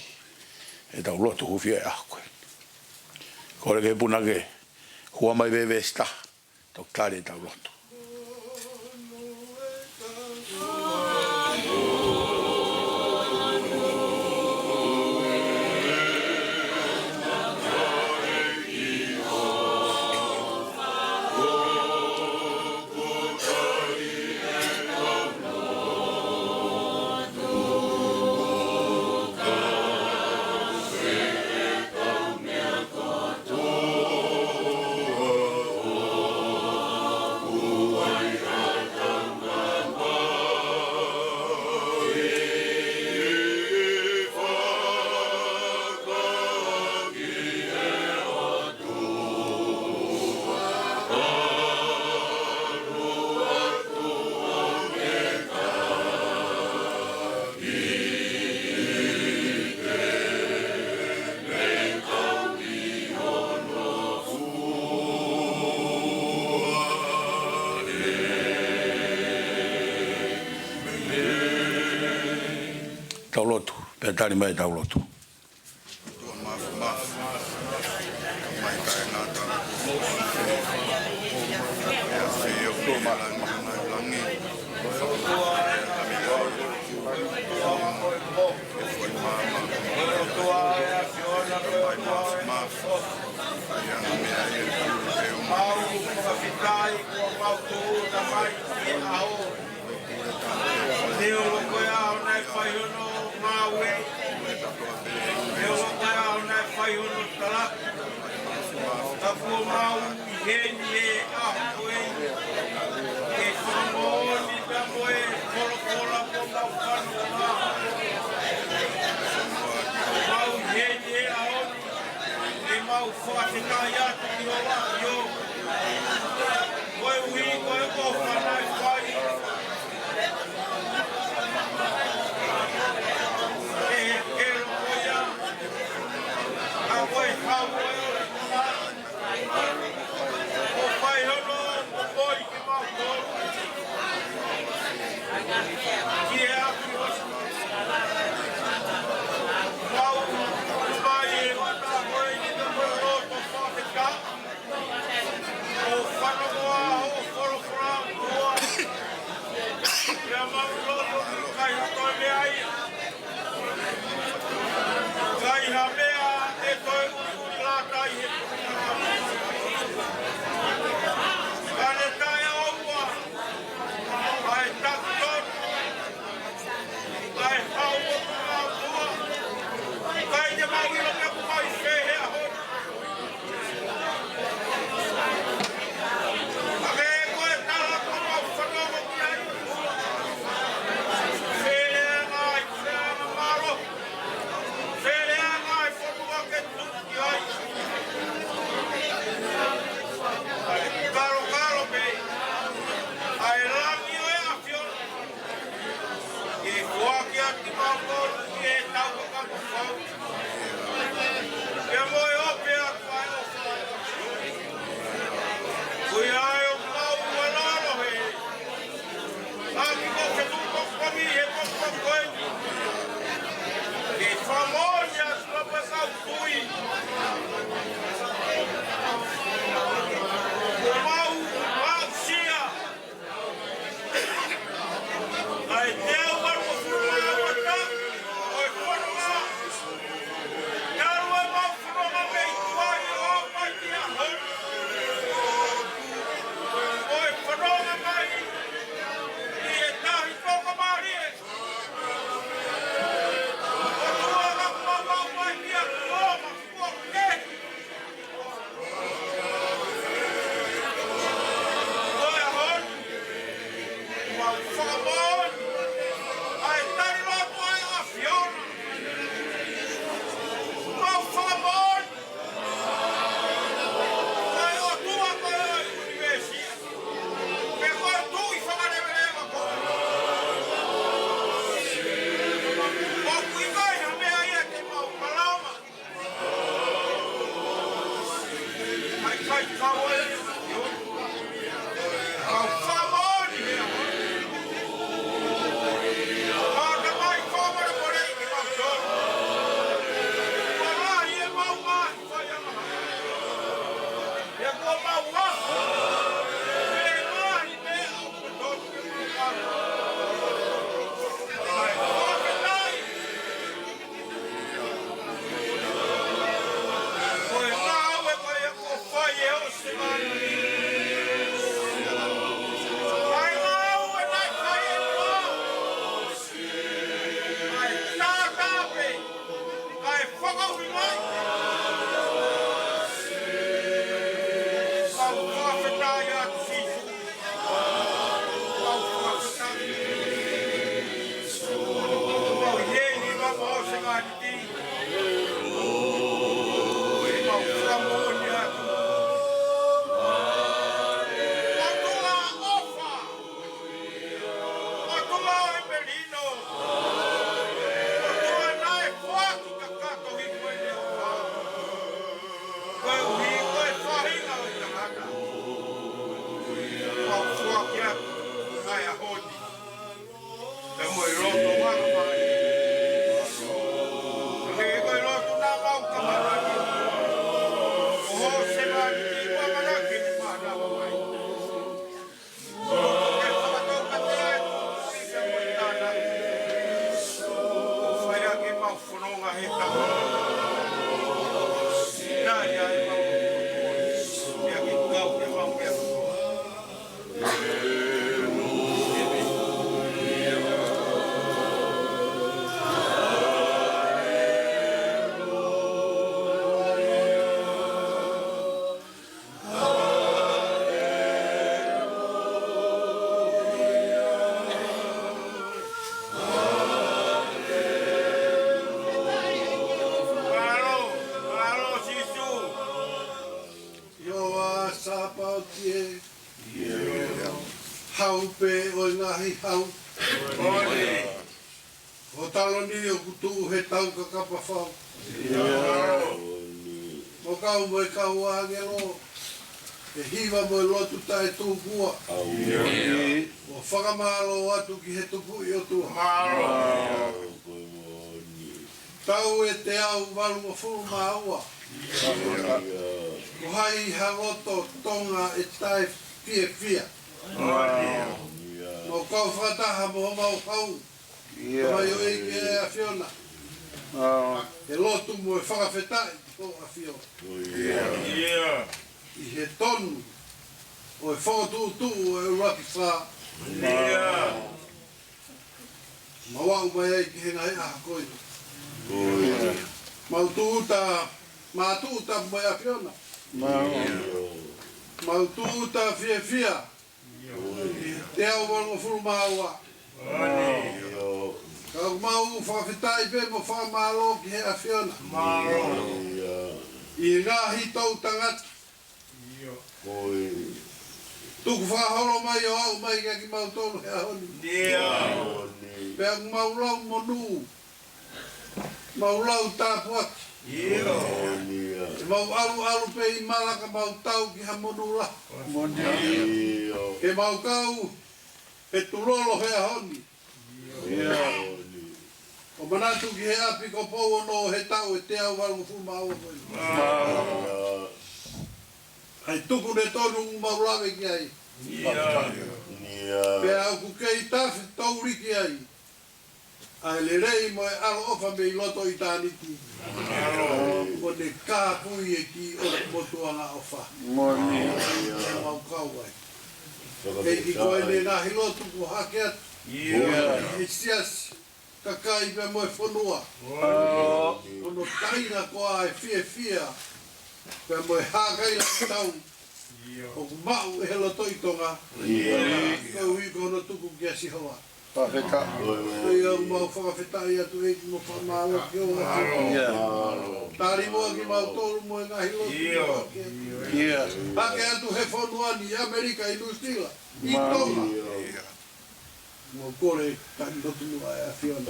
ʻetau lotu hūfia e ʻaho ko eni. Kole ki he punake, hua mai pē veesi taha, toki tali ʻetau lotu. Tau lotu, pea tali mai ʻetau lotu. ʻOtua Māfimafi, mai taʻengata, ʻa e ʻAfio ʻi langilangi. Ke foʻi maama, ʻOtua ʻa e ʻAfiona, mai māfimafi, ʻa e anga meʻa ʻe pulu ʻe uma. Mau fakafetaʻi kuo mau tuʻu mai ki he ʻaho. Neongo ko e ʻaho naʻe fai hono ngāue, neongo ko e ʻaho naʻe fai hono talaki, ka kuo mau ʻi heni he ʻaho ko eni ke fakamoʻoni pea mo e folofola kuo mau fanongo. Mau ʻi heni he ʻaho ni ke mau fakafetaʻi atu ki ho ʻAfio. Koeʻuhi ko e ʻofa naʻe fai ʻe he ʻelo ko ia, ʻa ko e hau ʻo e ʻOtua, kuo fai hono momoi kimautolu ki he ʻAfio. Mau ʻomai e ʻofa ko eni mo e loto fakafetaʻi. ʻO fanongo ā hoʻo folofola, Foaki atu kimautolu ki he taukakapa fau, pea mo e ope atu ʻa e ʻofa. Ko ia ai ʻoku mau ʻalu ʻo he ʻaki ko e fetuʻutaki kovi he pongipongi ko eni, ke fakamoʻoni atu ki he kau tui, ʻoku mau aʻusia ʻa e teau valungofulu mā ua taʻu ʻo e fononga. Talu ʻemau fononga mei tuai ʻo aʻu mai ki he ʻaho ni, ʻo e fononga mai ʻi he tahi tokamālie. ʻOtua, ʻoku mau aʻu mai ki he ʻaho ni. Ko e ʻaho ni, mau fakamoʻoni ʻa e tali lotu ʻa e ʻAfiona. Mau fakamoʻoni ko e ʻOtua ko e ʻunivēsi, pea ko e Tuʻi fakaleveleva koe. ʻOku ʻikai ha meʻa ia te mau malava. Ko e ngāue ko ia kuo fai ʻe Hōsevani. ʻA e ngāue naʻe fai ʻe Noa. ʻA e tātāpe, ʻa e fakaʻuhinga. Mau fakafetaʻi atu Sīsū. Mau fakafetaʻi. Mau ʻi heni, mau Hōsevani. Pea mo e lotu ʻoku mau mai. Pea ko e lotu naʻa mau kamata ni. Ko Hōsevani kuo ʻamanaki ni pea naʻa mau mai. Ke fakatau ka te ai, pea mo e tānaki. Fai ʻaki ʻemau fononga he tama. Naʻa ia ʻemau. Ia ke kau ke mau ke. Mālō, mālō Sīsū. ʻIo, ʻa Sāpaoti ē. Hau pē ʻo e ngaahi hau. ʻO e taloni ʻoku tuʻu he taukakapa fau. Mo kau mo e kau ʻāngelo, ʻe hiva mo e lotu taʻetūkua. ʻO fakamālō atu ki he Tupuʻi ʻOtua. Tau ʻe teau valungofulu mā ua. Ko hai ha loto Tonga ʻe taʻe fiefia. Mo kau fakataha mo homau hau. Mai ʻo e ʻEiki ʻAfiona. ʻE lotu mo e fakafetaʻi ki ho ʻAfio. ʻI he tonu ʻo e fokotuʻutuʻu ʻo e ʻuluaki fā. Mau aʻu mai ai ki he ngaahi ʻaho ko eni. Mau tūʻuta, mau tūʻuta mo e ʻAfiona. Mau tūʻuta fiefia. Teau valungofulu mā ua. Ka ʻoku mau fakafetaʻi pē mo fakamālō ki he ʻAfiona. ʻI he ngaahi toʻutangata. Ko e Tuku fakaholo mai ʻo aʻu mai kiate kimautolu he ʻaho ni. ʻIo. Pea mau lau monū, mau lau tāpuaki. ʻIo. Mau ʻaluʻalu pē ʻi mala ka mau tau ki ha monū lahi. ʻIo. Ke mau kau he tulolo he ʻaho ni. ʻIo. ʻO manatu ki he ʻapi ko Pou ono he taʻu ʻe teau valungofulu mā ua ko eni. ʻIo. ʻA e tuku ne tonu ʻoku mau lave ki ai. ʻIo. Pea ʻoku kei tafe touliki ai ʻa e lelei mo e ʻaloʻofa mei loto ʻitāniti. ʻO ne kāpui e kiʻi ʻotu motuʻanga ʻofa. ʻIo. Mau kau ai. ʻEiki, ko eni e ngaahi lotu kuo hake atu. ʻIo. He siasi, kakai pea mo e fonua. ʻIo. Ko hono taina ko ā e fiefia pea mo e hākailangitau ʻoku maʻu ʻe he lotoʻi Tonga. ʻIo. Koeʻuhi ko hono tuku kia Sihova. Fakafetaʻi. Ko ia ʻoku mau fakafetaʻi atu, ʻEiki, mo fakamālō ki ho ʻAfio. ʻIo. Tali muʻa kimautolu mo e ngaahi lotu. ʻIo. Hake atu he fonua ni, ʻAmelika, ʻi Nuʻusila, ʻi Tonga. ʻIo. Mau kole, tali lotu muʻa e ʻAfiona.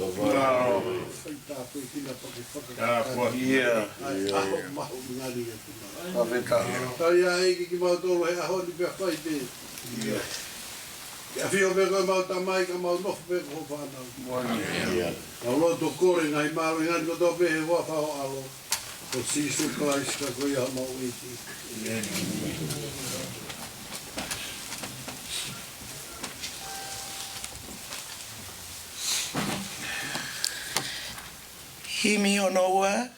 Fai tāpuekina pea ke fakakakato. ʻIo. ʻA e ʻaho mahuʻinga ni ʻa e tuna. Fakafetaʻi. Tali ʻEiki kimautolu he ʻaho ni pea fai pē. ʻIo. ʻAfio pē ko homau Tamai ka mau nofo pē ko hoʻo fānau. Mau lotu kole ngaahi mālohinga ni kotoa pē he huafa ho ʻAlo ko Sīsū Kalaisi, ka ko ia homau ʻEiki. Himi hono ua,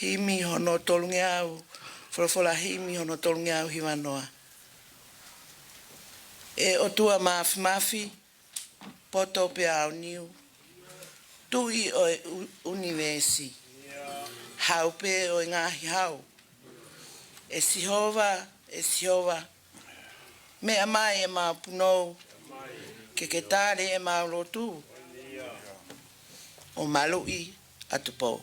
himi hono tolungeau, folofola himi hono tolungeau hivanoa. ʻE ʻOtua Māfimafi, poto pea aoniu, Tuʻi ʻo e ʻu-, ʻunivēsi, Hau pē ʻo e ngaahi hau, ʻe Sihova, ʻe Sihova, meʻa mai ʻemau punou, ke ke tali ʻemau lotu, ʻo maluʻi ʻa Tupou.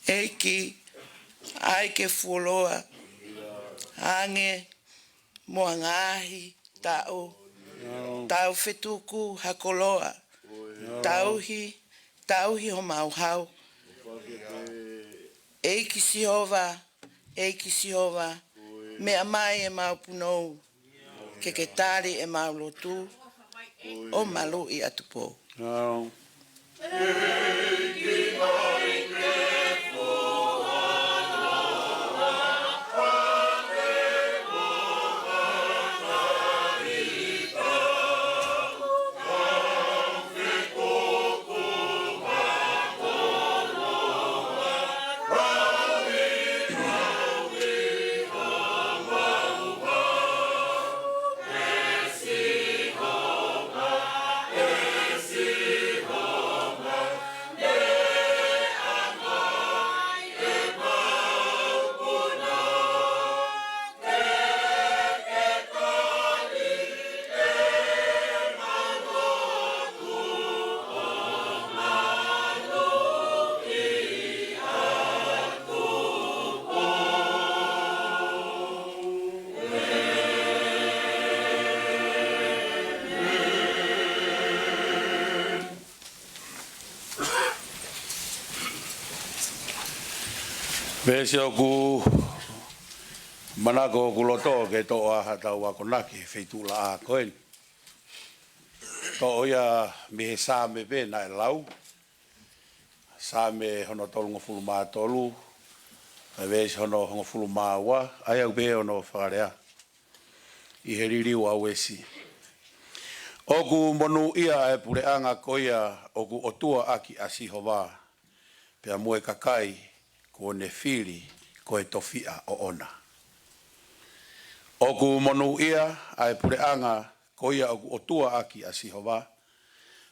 ʻEiki, ʻai ke fuoloa ange mo e ngaahi taʻu, tau fetuku ha koloa, tauhi, tauhi homau hau. ʻEiki Sihova, ʻEiki Sihova, meʻa mai ʻemau punou, ke ke tali ʻemau lotu, ʻo maluʻi ʻa Tupou. Veesi ʻoku manako hoku loto ke toʻo ʻa haʻatau akonaki he feituʻulaʻā ko eni. Toʻo ia mei he Saame pē naʻe lau. Saame hono tolungofulu mā tolu, ʻa e veesi hono hongofulu mā ua, ʻa ia ʻoku pehē hono fakalea ʻi he liliu ʻa Uesi. ʻOku monūʻia ʻa e puleʻanga ko ia ʻoku ʻOtua ʻaki ʻa Sihova, pea mo e kakai kuo ne fili ko e tofiʻa ʻoʻona. ʻOku monūʻia ʻa e puleʻanga ko ia ʻoku ʻOtua ʻaki ʻa Sihova,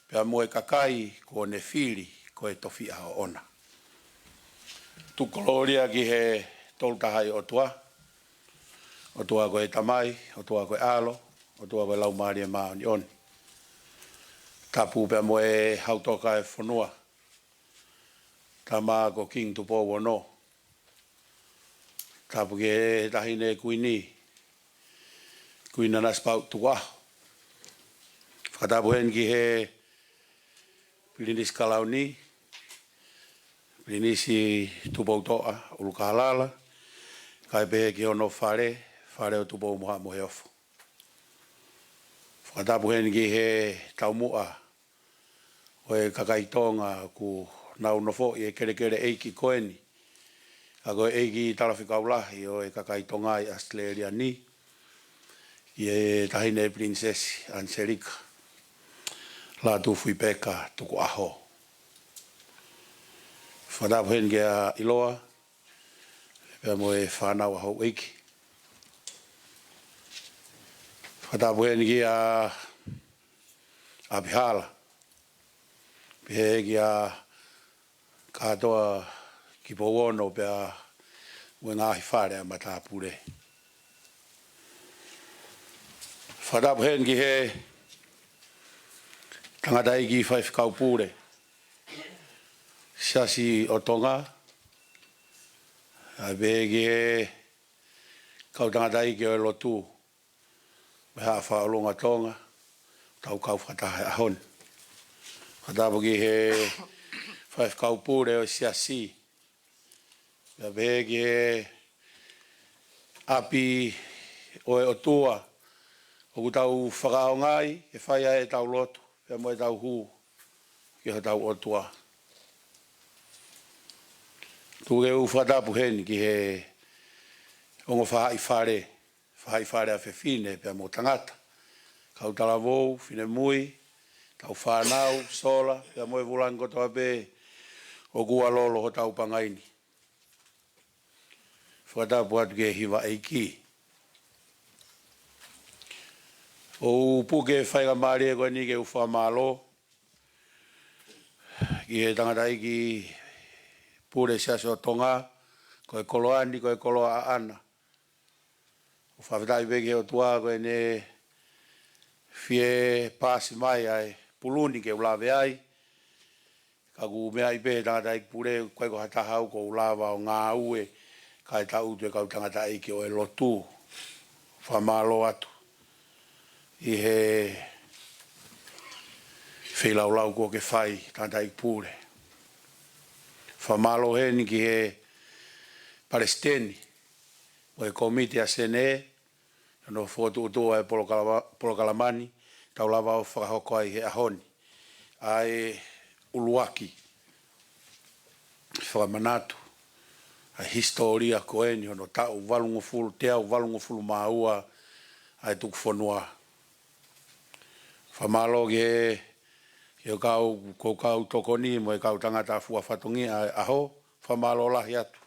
pea mo e kakai kuo ne fili ko e tofiʻa ʻoʻona. Tuku kolōlia ki he Tolu Tahaʻi ʻOtua, ʻOtua ko e Tamai, ʻOtua ko e ʻAlo, ʻOtua ko e Laumālie Māʻoniʻoni. Tapu pea mo e Hautoka ʻo e fonua, Tama ko Kingi Tupou Ono. Tapu ki he Taʻahine Kuini, Kuini Nanasipauʻu Tukuʻaho. Fakatapu heni ki he Pilinisi Kalauni, Pilinisi Tupoutoʻa ʻUlukālala, kae pehē ki hono fale, fale ʻo Tupou mo Haʻa Moheofo. Fakatapu heni ki he taumuʻa ʻo e kakai Tonga ʻoku nau nofoʻi e kelekele ʻeiki ko eni, ʻa ia ko e ʻeiki talafekau lahi ʻo e kakai Tonga ʻi ʻAositelēlia ni, ʻa e Taʻahine Pilinisesi ʻAniselika Lātūfuipeka Tukuʻaho. Fakatapu heni kia ʻIloa, pea mo e fānau ʻa houʻeiki. Fakatapu heni kia ʻApihala, pehē kia Kātoa Kipouono pea mo e ngaahi fale ʻa e matāpule. Fakatapu heni ki he tangataʻeiki faifekau pule Siasi ʻo Tonga, kae pehē ki he kau tangataʻeiki ʻo e lotu mo e Haʻa Fakaʻolunga Tonga, ʻoku tau kau fakataha he ʻaho ni. Fakatapu ki he faifekau pule ʻo e Siasi, kae pehē ki he ʻapi ʻo e ʻOtua ʻoku tau fakaʻaongaʻi ke fai ai ʻetau lotu pea mo ʻetau hū ki hotau ʻOtua. Tuku ke u fakatapu heni ki he ongo faʻahi fale, faʻahi fale ʻa fefine pea mo tangata, kau talavou, finemui, tau fānau, sola, pea mo e vūlangi kotoa pē ʻoku ʻalolo hotau pangai ni. Fakatapu atu ki he hiva ʻeiki. ʻOku ou puke faingamālie ko eni ke u fakamālō ki he tangataʻeiki pule Siasi ʻo Tonga, ko e koloa ni, ko e koloa ʻaʻana. ʻOku fakafetaʻi pē ki he ʻOtua ko ʻene fie paasi mai ʻa e pulu ni ke u lave ai. Ka ʻoku meaʻi pē he tangataʻeiki pule, ʻikai ko ha taha au ʻoku ou lava ʻo ngāue kae tangutu e kau tangataʻeiki ʻo e lotu. Fakamālō atu ʻi he feilaulau kuo ke fai, tangataʻeiki pule. Fakamālō heni ki he palesiteni ʻo e kōmiti ʻa Senē, hono fokotuʻutuʻu ʻa e polokalama, polokalama ni, tau lava ʻo fakahoko ai he ʻaho ni ʻa e ʻuluaki fakamanatu ʻa e hisitōlia ko eni hono taʻu valungofulu, teau valungofulu mā ua ʻa e tuku fonua. Fakamālō ki he, ki he kau, ko e kau tokoni mo e kau tangata fua fatongia ʻa e ʻaho, fakamālō lahi atu.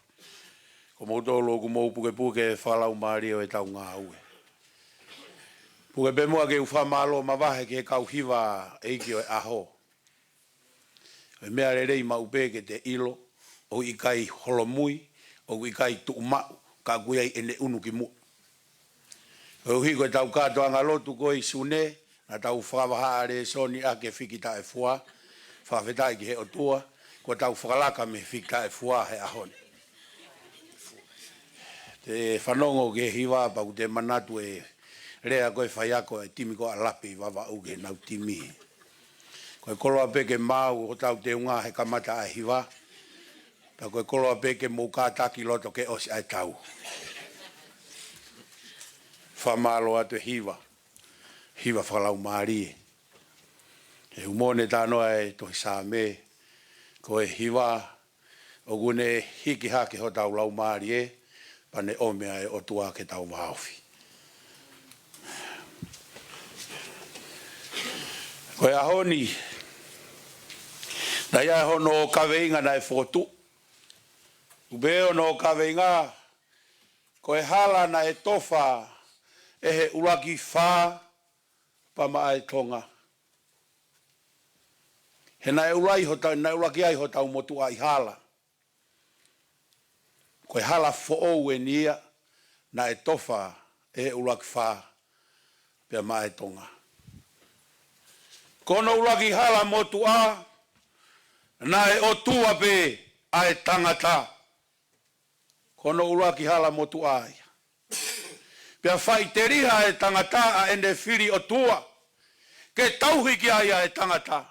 Ko moutolu ʻoku mou pukepuke fakalaumālie ʻo ʻetau ngāue. Puke pē muʻa ke u fakamālō mavahe ki he kau hiva ʻeiki ʻo e ʻaho. ʻOku meʻa lelei maʻu pē ke te ʻilo, ʻoku ʻikai holomui, ʻoku ʻikai tuʻumaʻu, ka ʻoku ʻi ai ʻene ʻunu ki muʻa. Koeʻuhi ko ʻetau kātoanga lotu ko ē ʻi Sune, naʻa tau fakavahaʻa lēsoni ʻaki e fiki taʻefua, fakafetaʻi ki he ʻOtua, kuo tau fakalaka mei he fiki taʻefua he ʻaho ni. Te fanongo ki he hiva pea ʻoku te manatu e lea ko ē faiako e timi ko ē ʻa Lape ʻi Vavaʻu ki heʻenau timi. Ko e koloa pē ke maau hotau teunga he kamata ʻa e hiva, pea ko e koloa pē ke mou kātaki loto ke ʻosi ʻa e tau. Fakamālō atu e hiva, hiva fakalaumālie. He ʻoku mou ne talanoa e tohi Saame, ko e hiva, ʻoku ne hiki hake hotau laumālie, pea ne ʻomi ʻa e ʻOtua ke tau vāofi. Ko e ʻaho ni, naʻe ʻi ai hono kaveinga naʻe fokotuʻu. ʻOku pehē hono kaveinga, ko e hala naʻe tofa ʻe he ʻuluaki fā pea maʻa e tonga. He naʻe ʻuluaki hota-, naʻe ʻuluaki ai hotau motuʻa ʻi hala. Ko e hala foʻou eni ia naʻe tofa ʻe he ʻuluaki fā pea maʻa e tonga. Ko hono ʻuluaki hala motuʻa, naʻe ʻOtua pē ʻa e tangata. Ko hono ʻuluaki hala motuʻa ia. Pea faʻiteliha e tangata ʻa ʻene fili ʻOtua, ke tauhi ki ai ʻa e tangata.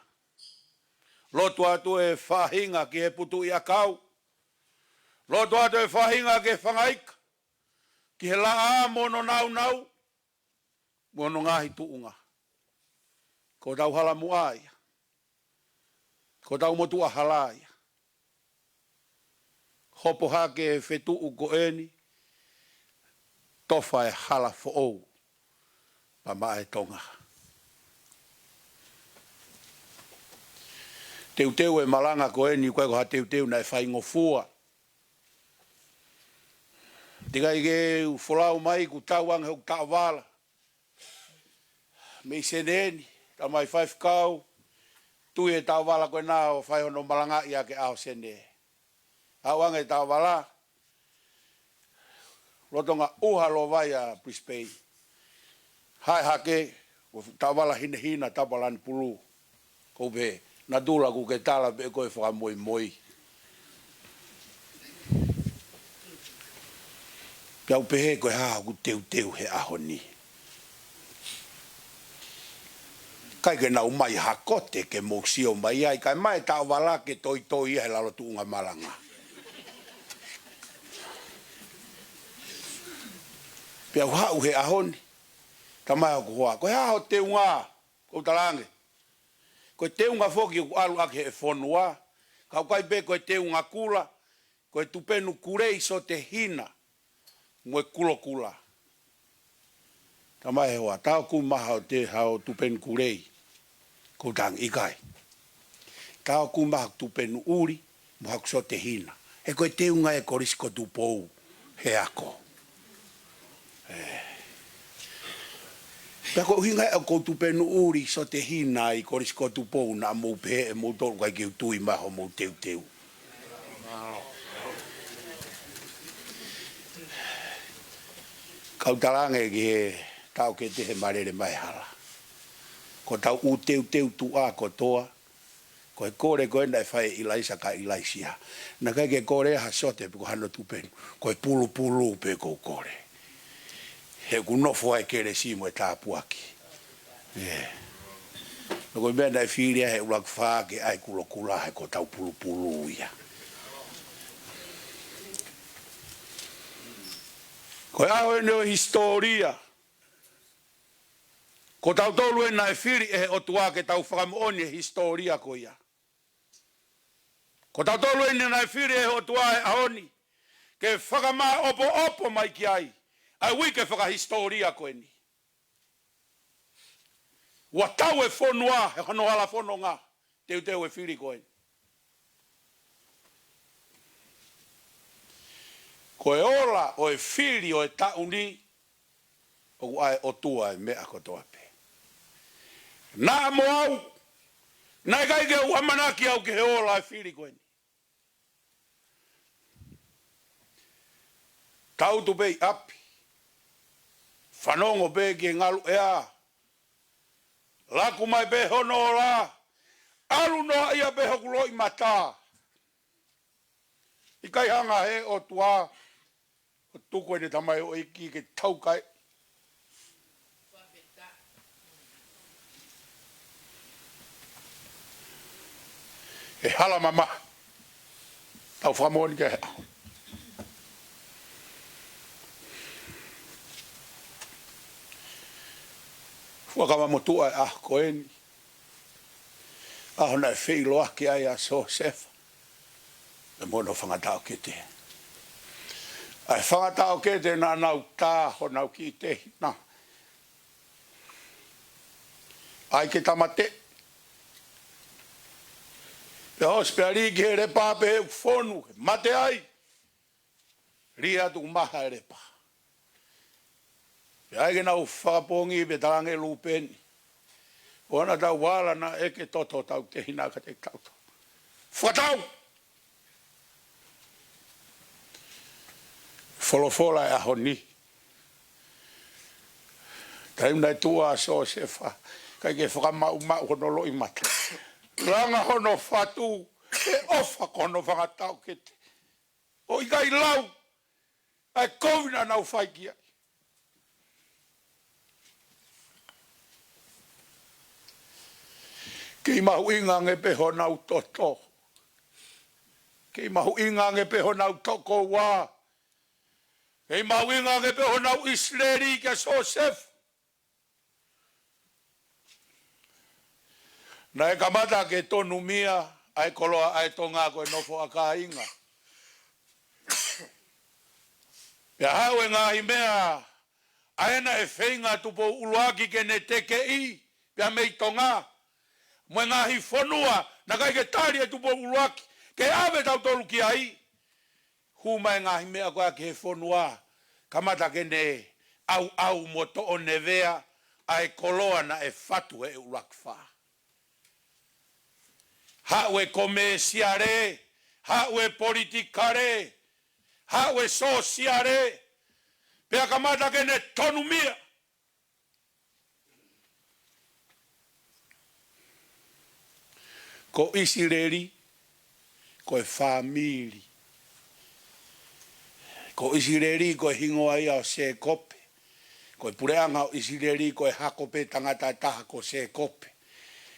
Lotu atu e faʻahinga ki he putuʻi ʻakau. Lotu atu e faʻahinga ki he fanga ika, ki he laʻā mo hono nāunau, mo hono ngaahi tuʻunga. Ko hotau hala muʻa ia. Ko hotau motuʻa hala ia. Hopo hake e fetuʻu ko eni, tofa e hala foʻou pea maʻa e tonga. Teuteu e malanga ko eni, ʻoku ʻikai ko ha teuteu naʻe faingofua. Teʻeki ai ke u folau mai kuo tau ange hoku taʻovala mei Senē ni, talamai faifekau, tui e taʻovala ko ena ʻo fai hono malangaʻi ʻaki e ʻaho Senē. Aʻu ange taʻovala, lolotonga ʻuha lōvai ʻa Brisbane. Hae hake, ʻo taʻovala hinehina tapa lani pulu. Ko u pehē, Natula, ʻoku ke tala pē koe fakamoimoi. Pea u pehē ko e hā hoku teuteu he ʻaho ni. ʻIkai ke nau ʻomai ha kote ke mou sio mai ai, kae ʻomai taʻovala ke toitoi ia he lalo tuʻunga malanga. Pea u haʻu he ʻaho ni, talamai ʻe hoku hoa, ko e hā hoʻo teunga, ko u talaange. Ko e teunga foki ʻoku ʻalu ʻaki he fonua, ka ʻoku ʻikai pē ko e teunga kula, ko e tupenu kulei sotehina, mo e kulokula. Talamai ʻe he hoa, tā ʻoku maha ʻo te hao tupenu kulei, ko u talaange ʻikai. Tā ʻoku maha tupenu ʻuli, mo haku sotehina. He ko e teunga e Kolisi ko Tupou he ako. Pea ko e ʻuhinga ia ʻoku ou tupenu ʻuli sotehina ʻi Kolisi ko Tupou naʻa mou pehē ʻe moutolu ʻikai ke u tui mai hoʻomou teuteu. Ka u talaange ki he taʻokete he malele mai hala. Ko ʻetau ʻū teuteu tuʻa kotoa, ko e kole ko ē naʻe fai ʻe ʻIlaisa kia ʻIlaisiā. Naʻe ʻikai ke kole ha sote pe ko hano tupenu. Ko e pulupulu pē ʻoku ou kole. He ʻoku nofo ai e kelesi mo e tāpuaki. ʻE. Ko e meʻa naʻe fili ai he ʻuluaki fā ke ʻai kulokula he ko ʻetau pulupulu ia. Ko e ʻaho eni ʻo e hisitōlia. Ko tautolu eni naʻe fili ʻe he ʻOtua ke tau fakamoʻoni e hisitōlia ko ia. Ko tautolu eni naʻe fili ʻe he ʻOtua he ʻaho ni ke fakamāʻopoʻopo mai ki ai ʻa e uike fakahisitōlia ko eni. ʻOku tau e fonua he hono hala fononga, teuteu e fili ko eni. Ko e ola ʻo e fili ʻo e taʻu ni, ʻoku ʻa e ʻOtua e meʻa kotoa pē. Naʻa mo au, naʻe ʻikai ke u ʻamanaki au ki he ola e fili ko eni. Tautu pē ʻi ʻapi. Fanongo pē ki he ngalu ʻea. Laku mai pē hono ola. ʻAlu noa ia pē hoku loʻimata. ʻIkai hanga he ʻOtua ʻo tuku ʻene tamaioʻeiki ke taukae. ʻE hala mamahi. Tau fakamoʻoni ki he ʻaho. Fuakava motuʻa e ʻaho ko eni. ʻAho naʻe feʻiloaki ai ʻa Siosefa. Pea mo hono fanga taʻokete. ʻA e fanga taʻokete naʻa nau tā honau kiʻi tehina. ʻAi ke tāmateʻi. Pea ʻosi pea lī ki he lepa pea ʻoku fonu, mate ai. Lī atu ʻoku maha e lepa. Pea ʻai ke nau fakapongi pea talaange ʻe Lūpeni, ʻoua naʻa tau ala naʻa ʻeke toto hotau tehina kiate kitautolu. Fakatau! Folofola e ʻaho ni. Taimi naʻe tuʻu ai ʻa Siosefa, ʻikai ke fakamaʻumaʻu hono loʻimata. Langa hono fatu, ʻe ʻofa ko hono fanga taʻokete. ʻO ʻikai lau ʻa e kovi naʻa nau fai ki ai. Kei mahuʻinga ange pē honau toto. Kei mahuʻinga ange pē honau tokoua. Kei mahuʻinga ange pē honau ʻIsileli kia Siosefa. Naʻe kamata ke tonumia ʻa e koloa ʻa e Tonga ko e nofo ʻa kāinga. Pea haʻu e ngaahi meʻa ʻa ē naʻe feinga Tupou ʻUluaki ke ne tekeʻi pea mei Tonga mo e ngaahi fonua naʻe ʻikai ke tali ʻe Tupou ʻUluaki ke ʻave tautolu ki ai. Hū mai e ngaahi meʻa ko ia ki he fonua, kamata ke ne ʻauʻau mo toʻo nevea ʻa e koloa naʻe fatu ʻe ʻUluaki Fā. Haʻu e komēsiale, haʻu e politikale, haʻu e sōsiale, pea kamata ke ne tonumia. Ko ʻIsileli, ko e fāmili. Ko ʻIsileli, ko e hingoa ia ʻo Sēkope. Ko e puleʻanga ʻo ʻIsileli, ko e hako pē tangata ʻe taha ko Sēkope.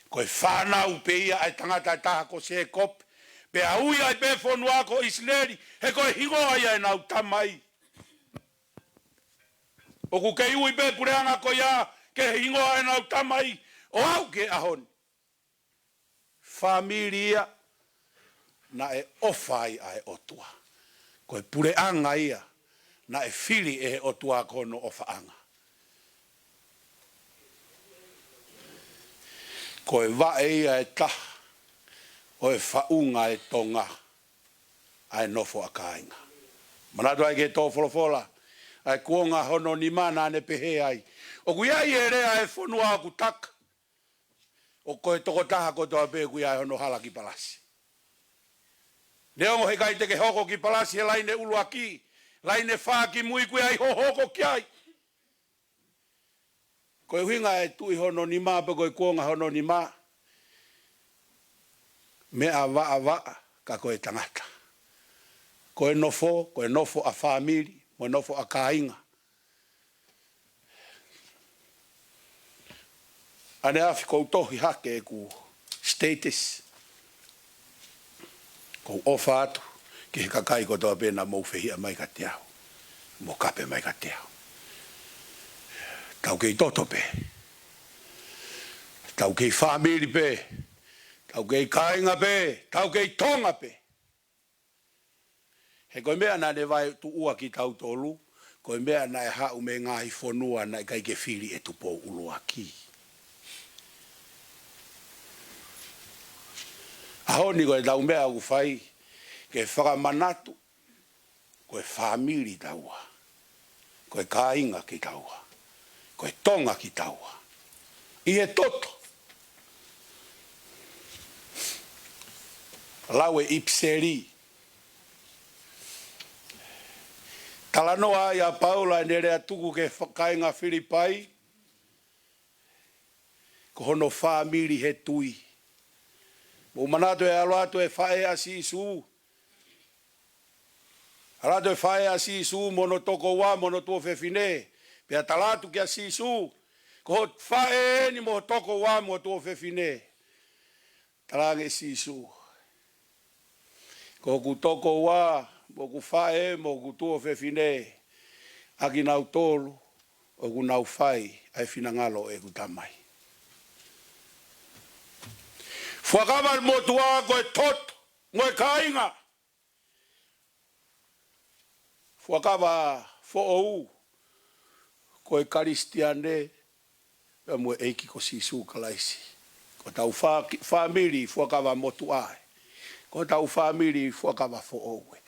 Ko e fānau pē ia ʻa e tangata ʻe taha ko Sēkope. Pea ui ai pē fonua ko ʻIsileli, he ko e hingoa ia ʻenau tamai. ʻOku kei ui pē puleʻanga ko ia ki he hingoa ʻenau tamai, ʻo aʻu ki he ʻaho ni. Fāmili ia naʻe ʻofa ai ʻa e ʻOtua. Ko e puleʻanga ia naʻe fili ʻe he ʻOtua ko hono ʻofaʻanga. Ko e vaʻe ia ʻe taha ʻo e faʻunga ʻe Tonga, ʻa e nofo ʻa kāinga. Manatu ai ki he tō folofola, ʻa e kuonga hono nima naʻa ne pehē ai, ʻoku ʻi ai e lea ʻa e fonua ʻoku taka, ʻo ko e tokotaha kotoa pē ʻoku ʻi ai hono hala ki Palasi. Neongo he ʻikai te ke hoko ki Palasi he laine ʻuluaki, laine fā ki mui ʻoku ʻi ai hoʻo hoko ki ai. Ko e ʻuhinga e tuʻi hono nima pe ko e kuonga hono nima, meʻa vaʻavaʻa ka ko e tangata. Ko e nofo, ko e nofo ʻa fāmili, mo e nofo ʻa kāinga. ʻAneafi ʻoku ou tohi hake ʻeku status. ʻOku ou ʻofa atu ki he kakai kotoa pē naʻa mou fehiʻa mai kiate au, mo kape mai kiate au. Tau kei toto pē. Tau kei fāmili pē. Tau kei kāinga pē. Tau kei Tonga pē. He ko e meʻa naʻa ne vaetuʻua kitautolu, ko e meʻa naʻe haʻu mei he ngaahi fonua naʻe ʻikai ke fili ʻe Tupou ʻUluaki. ʻAho ni ko e tau meʻa ʻoku fai, ke fakamanatu, ko e fāmili taua, ko e kāinga kitaua, ko e Tonga kitaua. ʻI he toto. Lau e ʻIpiseli. Talanoa ai ʻa Paula ʻene lea tuku ki he fa-, kāinga Filipai, ko hono fāmili he tui. Mou manatu e ʻalu atu e faʻē ʻa Sīsū. ʻAlu atu e faʻē ʻa Sīsū mo hono tokoua mo hono tuofefine. Pea tala atu kia Sīsū, ko ho faʻē eni mo ho tokoua mo ho tuofefine. Talaange ʻe Sīsū, ko hoku tokoua, mo hoku faʻē, mo hoku tuofefine, ʻa kinautolu ʻoku nau fai ʻa e finangalo ʻeku Tamai. Fuakava motuʻa ko e toto, mo e kāinga. fuakava foʻou, ko e Kalisitiane, pea mo e ʻEiki ko Sīsū Kalaisi. Ko hotau fā-, fāmili fuakava motuʻa ē. Ko hotau fāmili fuakava foʻou ē.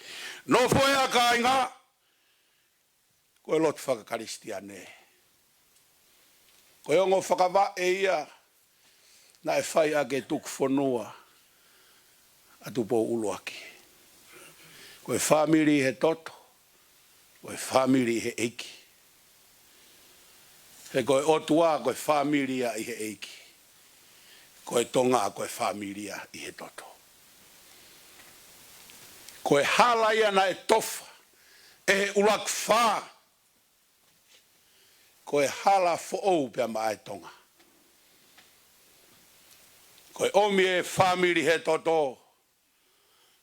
Nofo ē ʻa kāinga, ko e lotu faka-Kalisitiane. Ko e ongo fakavaʻe ia naʻe fai ʻaki e tuku fonua ʻa Tupou ʻUluaki. Ko e fāmili ʻi he toto, ko e fāmili ʻi he ʻEiki. He ko e ʻOtua, ko e fāmili ia ʻi he ʻEiki. Ko e Tonga, ko e fāmili ia ʻi he toto. Ko e hala ia naʻe tofa ʻe he ʻUluaki Fā, ko e hala foʻou pea maʻa e Tonga. Ko e ʻomi e fāmili he toto,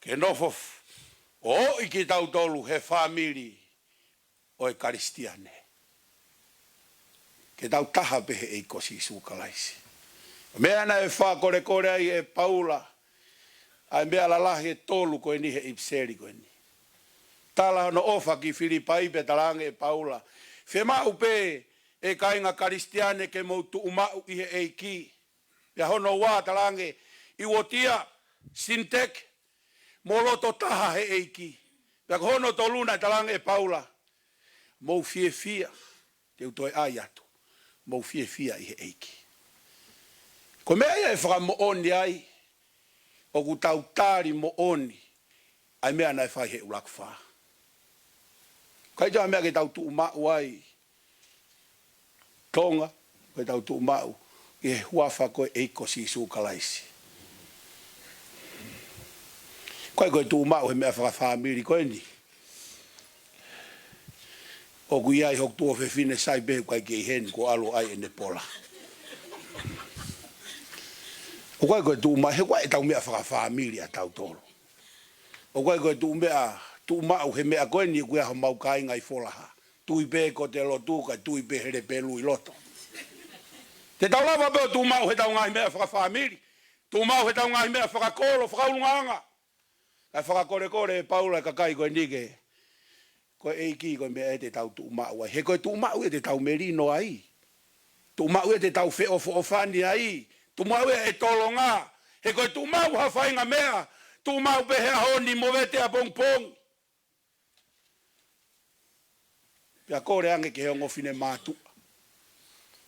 ke nofo f-, ʻo ʻoʻi kitautolu he fāmili ʻo e Kalisitiane. Ke tau taha pē he ʻEiki ko Sīsū Kalaisi. Meʻa naʻe fakakolekole ai ʻe Paula ʻa e meʻa lalahi ʻe tolu ko eni he ʻipiseli ko eni. Tala hono ʻofa ki Filipai pea talaange ʻe Paula, fiemaʻu pē ʻe kāinga Kalisitiane ke mou tuʻumaʻu ʻi he ʻEiki. Pea hono ua talaange, ʻi Uotia, Sinitike, mo loto taha he ʻEiki. Pea ko hono tolu naʻe talaange ʻe Paula, mou fiefia, te u toe ʻai atu, mou fiefia ʻi he ʻEiki. Ko e meʻa ia ʻe fakamoʻoni ai, ʻoku tau tali moʻoni ʻa e meʻa naʻe fai he ʻUluaki Fā. ʻIkai toe ʻi ai ha meʻa ke tau tuʻumaʻu ai Tonga, ko ʻetau tuʻumaʻu ʻi he huafa ko e ʻEiki ko Sīsū Kalaisi. ʻIkai ko e tuʻumaʻu he meʻa fakafāmili ko eni. ʻOku ʻi ai hoku tuofefine sai pē ʻoku ʻikai ke ʻi heni kuo ʻalu ʻo ʻai ʻene pola. ʻOku ʻikai ko e tuʻumaʻu, he ʻoku ʻi ai ʻetau meʻa fakafāmili ʻatautolu. ʻOku ʻikai ko e tuʻu meʻa, tuʻumaʻu he meʻa ko eni ʻoku ʻi ai homau kāinga ʻi Folaha. Tui pē ko e lotu, kae tui pē he lepelu ʻi loto. Te tau lava pē ʻo tuʻumaʻu heʻetau ngaahi meʻa fakafāmili. Tuʻumaʻu heʻetau ngaahi meʻa fakakolo, fakaʻulungaanga. Kae fakakolekole ʻe Paula e kakai ko eni ke, ko e ʻEiki ko e meʻa ʻe te tau tuʻumaʻu ai. He ko e tuʻumaʻu ʻe te tau melino ai. Tuʻumaʻu ʻe te tau feʻofoʻofani ai. Tuʻumaʻu ʻe tolonga. He ko e tuʻumaʻu ha faʻahinga meʻa, tuʻumaʻu pē he ʻaho ni mo vete ʻapongipongi. Pea kole ange ki he ongo finemātuʻa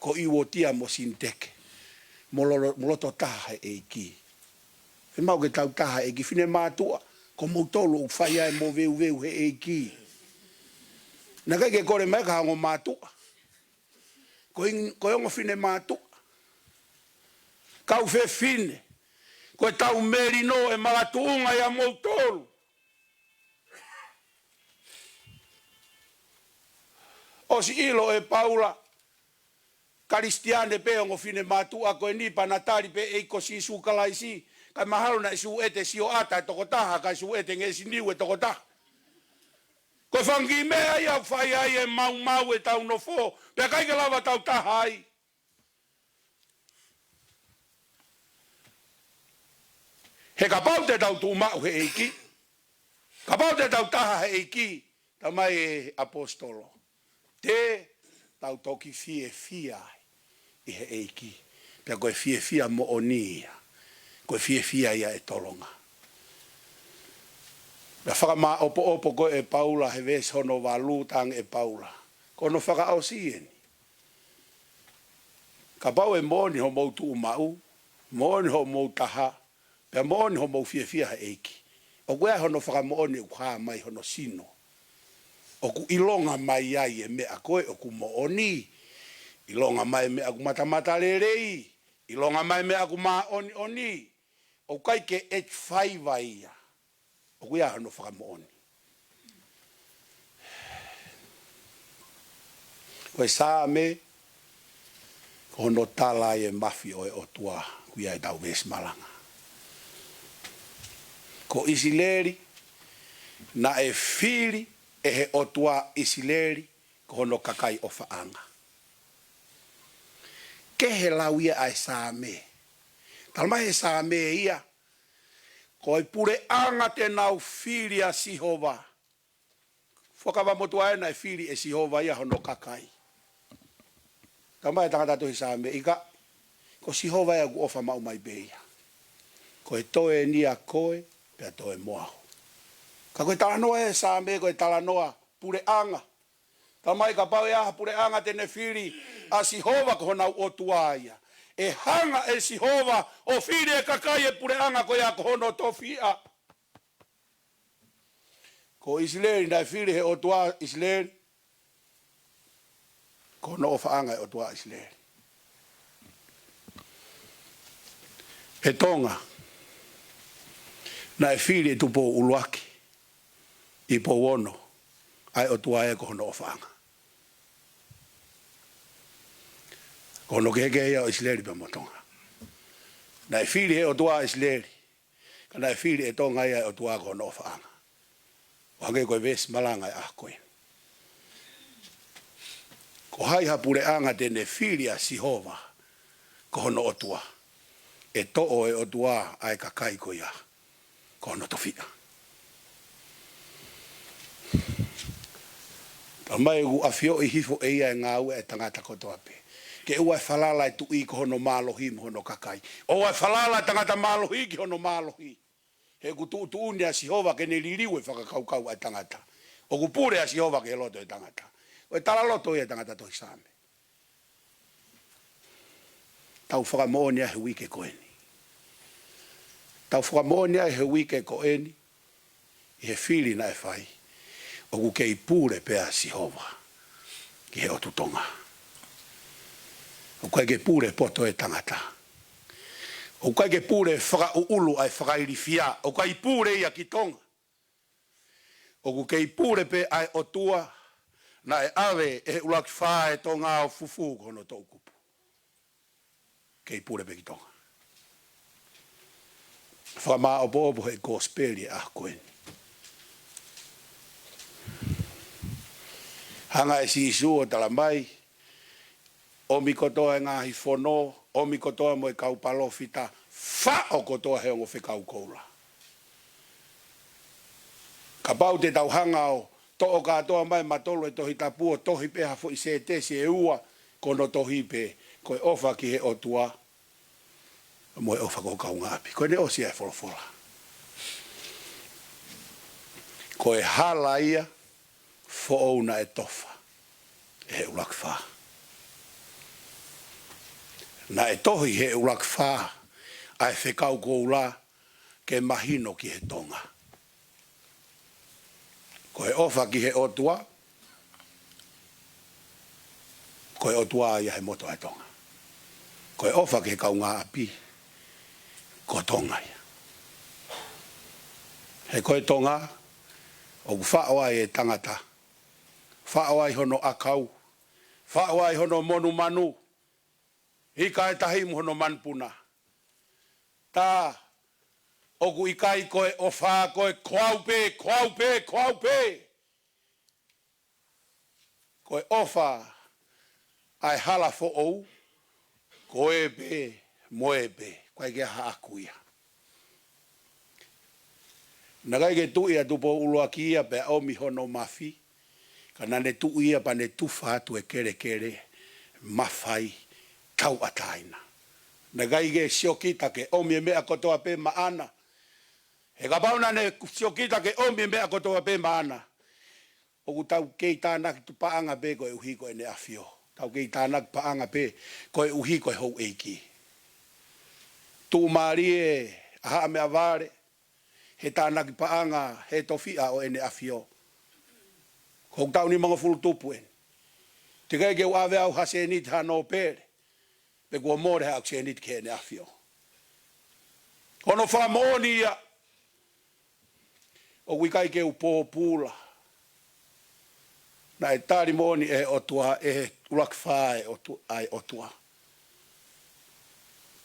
ko ʻIuotia mo Sinitike, mo lolo-, mo loto taha he ʻEiki. Fiemaʻu ke tau taha he ʻEiki, finemātuʻa, ko moutolu ʻoku fai ai mo veuveu he ʻEiki. Naʻe ʻikai ke kole mai ka ongo mātuʻa. Ko ʻi-, ko e ongo finemātuʻa. Kau fefine, ko ʻetau melino ʻe makatuʻunga ʻia moutolu. ʻOsi ʻilo ʻe Paula, Kalisitiane pē ongo finemātuʻa ko eni pea na tali pē ʻEiki ko Sīsū Kalaisi, kae mahalo naʻe sūʻete sioʻata ʻe tokotaha, kae sūʻete ngeʻesi niu ʻe tokotaha. Ko e fanga kiʻi meʻa ia ʻoku fai ai e maumau ʻetau nofo, pea ʻikai ke lava tau taha ai. He kapau te tau tuʻumaʻu he ʻEiki, kapau te tau taha he ʻEiki, talamai ʻe he ʻaposetolo, te tau toki fiefia ai ʻi he ʻEiki. Pea ko e fiefia moʻoni ia. Ko e fiefia ia ʻe tolonga. Pea fakamāʻopoʻopo ko ē ʻe Paula he veesi hono valu, talaange ʻe Paula, ko hono fakaʻosi eni. Kapau ʻe moʻoni hoʻomou tuʻumaʻu, moʻoni hoʻomou taha, pea moʻoni hoʻomou fiefia he ʻEiki, ʻoku ʻi ai hono fakamoʻoni ʻoku hā mai hono sino. ʻOku ʻilonga mai ai e meʻa ko ē ʻoku moʻoni. ʻIlonga mai e meʻa ʻoku matamatalelei. ʻIlonga mai e meʻa ʻoku māʻoniʻoni. ʻOku ʻikai ke ʻetifaiva ia. ʻOku ʻi ai hono fakamoʻoni. Ko e Saame, ko hono tala ai e mafi ʻo e ʻOtua, ʻoku ʻi ai ʻetau veesi malanga. Ko ʻIsileli, naʻe fili ʻe he ʻOtua ʻIsileli, ko hono kakai ʻofaʻanga. Kehe lau ia ʻa e Saame. Talamai ʻe he Saame ia, ko e puleʻanga te nau fili ʻa Sihova. Fuakava motuʻa ē naʻe fili ʻe Sihova ia hono kakai. Talamai ʻe he tangata tohi Saame, ʻikai, ko Sihova ia ʻoku ʻofa maʻu mai pē ia. Ko e toe eni ʻa koe, pea toe mo au. Ka ko e talanoa ʻa e Saame, ko e talanoa puleʻanga. Talamai kapau ʻe ʻi ai ha puleʻanga te ne fili ʻa Sihova ko honau ʻOtua ia, ʻe hanga ʻe Sihova ʻo fili e kakai e puleʻanga ko ia ko hono tofiʻa. Ko ʻIsileli, naʻe fili ʻe he ʻOtua ʻIsileli, ko hono ʻofaʻanga e ʻOtua ʻIsileli. ʻE Tonga, naʻe fili ʻe Tupou ʻUluaki, Ipu Ono, ʻa e ʻOtua ia ko hono ʻofaʻanga. Ko hono kehekehe ia ʻo ʻIsileli pea mo Tonga. Naʻe fili ʻe he ʻOtua ʻIsileli, ka naʻe fili ʻe Tonga ia e ʻOtua ko hono ʻofaʻanga. ʻO hangē ko e veesi malanga e ʻaho ko ē. Ko hai ha puleʻanga te ne fili ʻa Sihova ko hono ʻOtua, ʻe toʻo ʻe he ʻOtua ʻa e kakai ko ia ko hono tofiʻa. Talamai ʻoku ʻafioʻi hifo ʻe ia e ngāue e tangata kotoa pē. Ke ʻoua ʻe falala e tuʻi ki hono mālohi mo hono kakai. ʻOua ʻe falala e tangata mālohi ki hono mālohi. He ʻoku tuʻutuʻuni ʻa Sihova ke ne liliu e fakakaukau ʻa e tangata. ʻOku pule ʻa Sihova ki he loto e tangata. Ko e talaloto ia e tangata tohi Saame. Tau fakamoʻoni ʻa e uike ko eni. Tau fakamoʻoni ʻa e uike ko eni, ʻi he fili naʻe fai, ʻoku kei pule pē ʻa Sihova ki he ʻotu Tonga. ʻOku ʻikai ke pule poto e tangata. ʻOku ʻikai ke pule fakaʻuʻulu ʻa e fakailifia. ʻOku ʻikai pule ia ki Tonga. ʻOku kei pule pē ʻa e ʻOtua naʻe ʻave ʻe he ʻuluaki fā e Tonga ʻo fufū ko hono toʻukupu. Kei pule pē ki Tonga. Fakamāʻopoʻopo he kosipeli e ʻaho ko eni. Hanga ʻe Sīsū ʻo talamai, ʻomi kotoa e ngaahi fono, ʻomi kotoa mo e kau palōfita, faʻo kotoa he ongo fekau koula. Kapau te tau hanga ʻo toʻo kātoa mai matolu e Tohi Tapu ʻo tohi pē ha foʻi sētesi ʻe ua, ko hono tohi pē, ko e ʻofa ki he ʻOtua mo e ʻofa ki ho kaungāʻapi. Ko ʻene ʻosi ʻa e folofola. Ko e hala ia foʻou naʻe tofa ʻe he ʻuluaki fā. Naʻe tohi ʻe he ʻuluaki fā ʻa e fekau koula ke mahino ki he Tonga. Ko e ʻofa ki he ʻOtua, ko e ʻOtua ia he motu ʻa e Tonga. Ko e ʻofa ki he kaungāʻapi, ko Tonga ia. He ko e Tonga ʻoku faʻo ai e tangata, faʻo ai hono ʻakau, faʻo ai hono monumanu, hika e tahi mo hono manupuna. Tā, ʻoku ʻikai ko e ʻofa ko e ko au pē, ko au pē, ko au pē. Ko e ʻofa ʻa e hala foʻou, ko ē pē mo ē pē, ʻoku ʻikai ke ʻi ai haʻaku ia. Naʻe ʻikai ke tuʻi ʻa Tupou ʻUluaki ia pea ʻomi hono mafi, ka naʻa ne tuʻi ia pea ne tufa atu e kelekele, mafai, tauʻatāina. Naʻe ʻikai ke siokita ke ʻomi e meʻa kotoa pē maʻana. He kapau naʻa ne siokita ke ʻomi e meʻa kotoa pē maʻana, ʻoku tau kei tānaki tu paʻanga pē koeʻuhi ko ʻene ʻafio. Tau kei tānaki paʻanga pē koeʻuhi ko e houʻeiki. Tuʻumālie ʻa Haʻa Meʻavale, he tānaki paʻanga he tofiʻa ʻo ʻene ʻafio. Ko hoku taʻu nimangofulu tupu eni. Teʻeki ai ke u ʻave au ha sēniti ha nōpele, pe kuo mole haʻaku sēniti ki heʻene ʻafio. Ko hono fakamoʻoni ia, ʻoku ʻikai ke u pōpula. Naʻe tali moʻoni ʻe he ʻOtua, ʻe he ʻuluaki fā e ʻOtu-, ʻa e ʻOtua.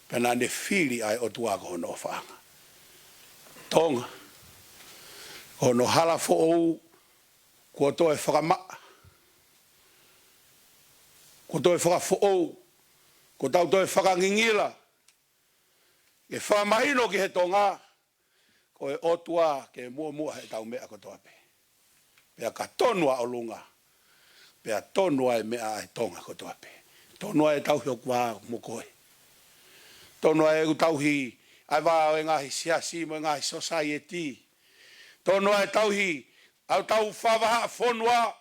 Pea naʻa ne fili ʻa e ʻOtua ko hono ʻofaʻanga. Tonga, ko hono hala foʻou, kuo toe fakamaʻa, kuo toe fakafoʻou, kuo tau toe fakangingila, ke fakamahino ki he Tonga, ko e ʻOtua ke muʻomuʻa heʻetau meʻa kotoa pē. Pea ka tonu ʻa ʻolunga, pea tonu ʻa e meʻa ʻa e Tonga kotoa pē. Tonu ʻa e tauhi ʻoku vā mo koe. Tonu ʻa e ʻū tauhi ʻa e vā ʻo e ngaahi siasi mo e ngaahi sosaieti. Tonu ʻa e tauhi ʻa e tau favaha fonua.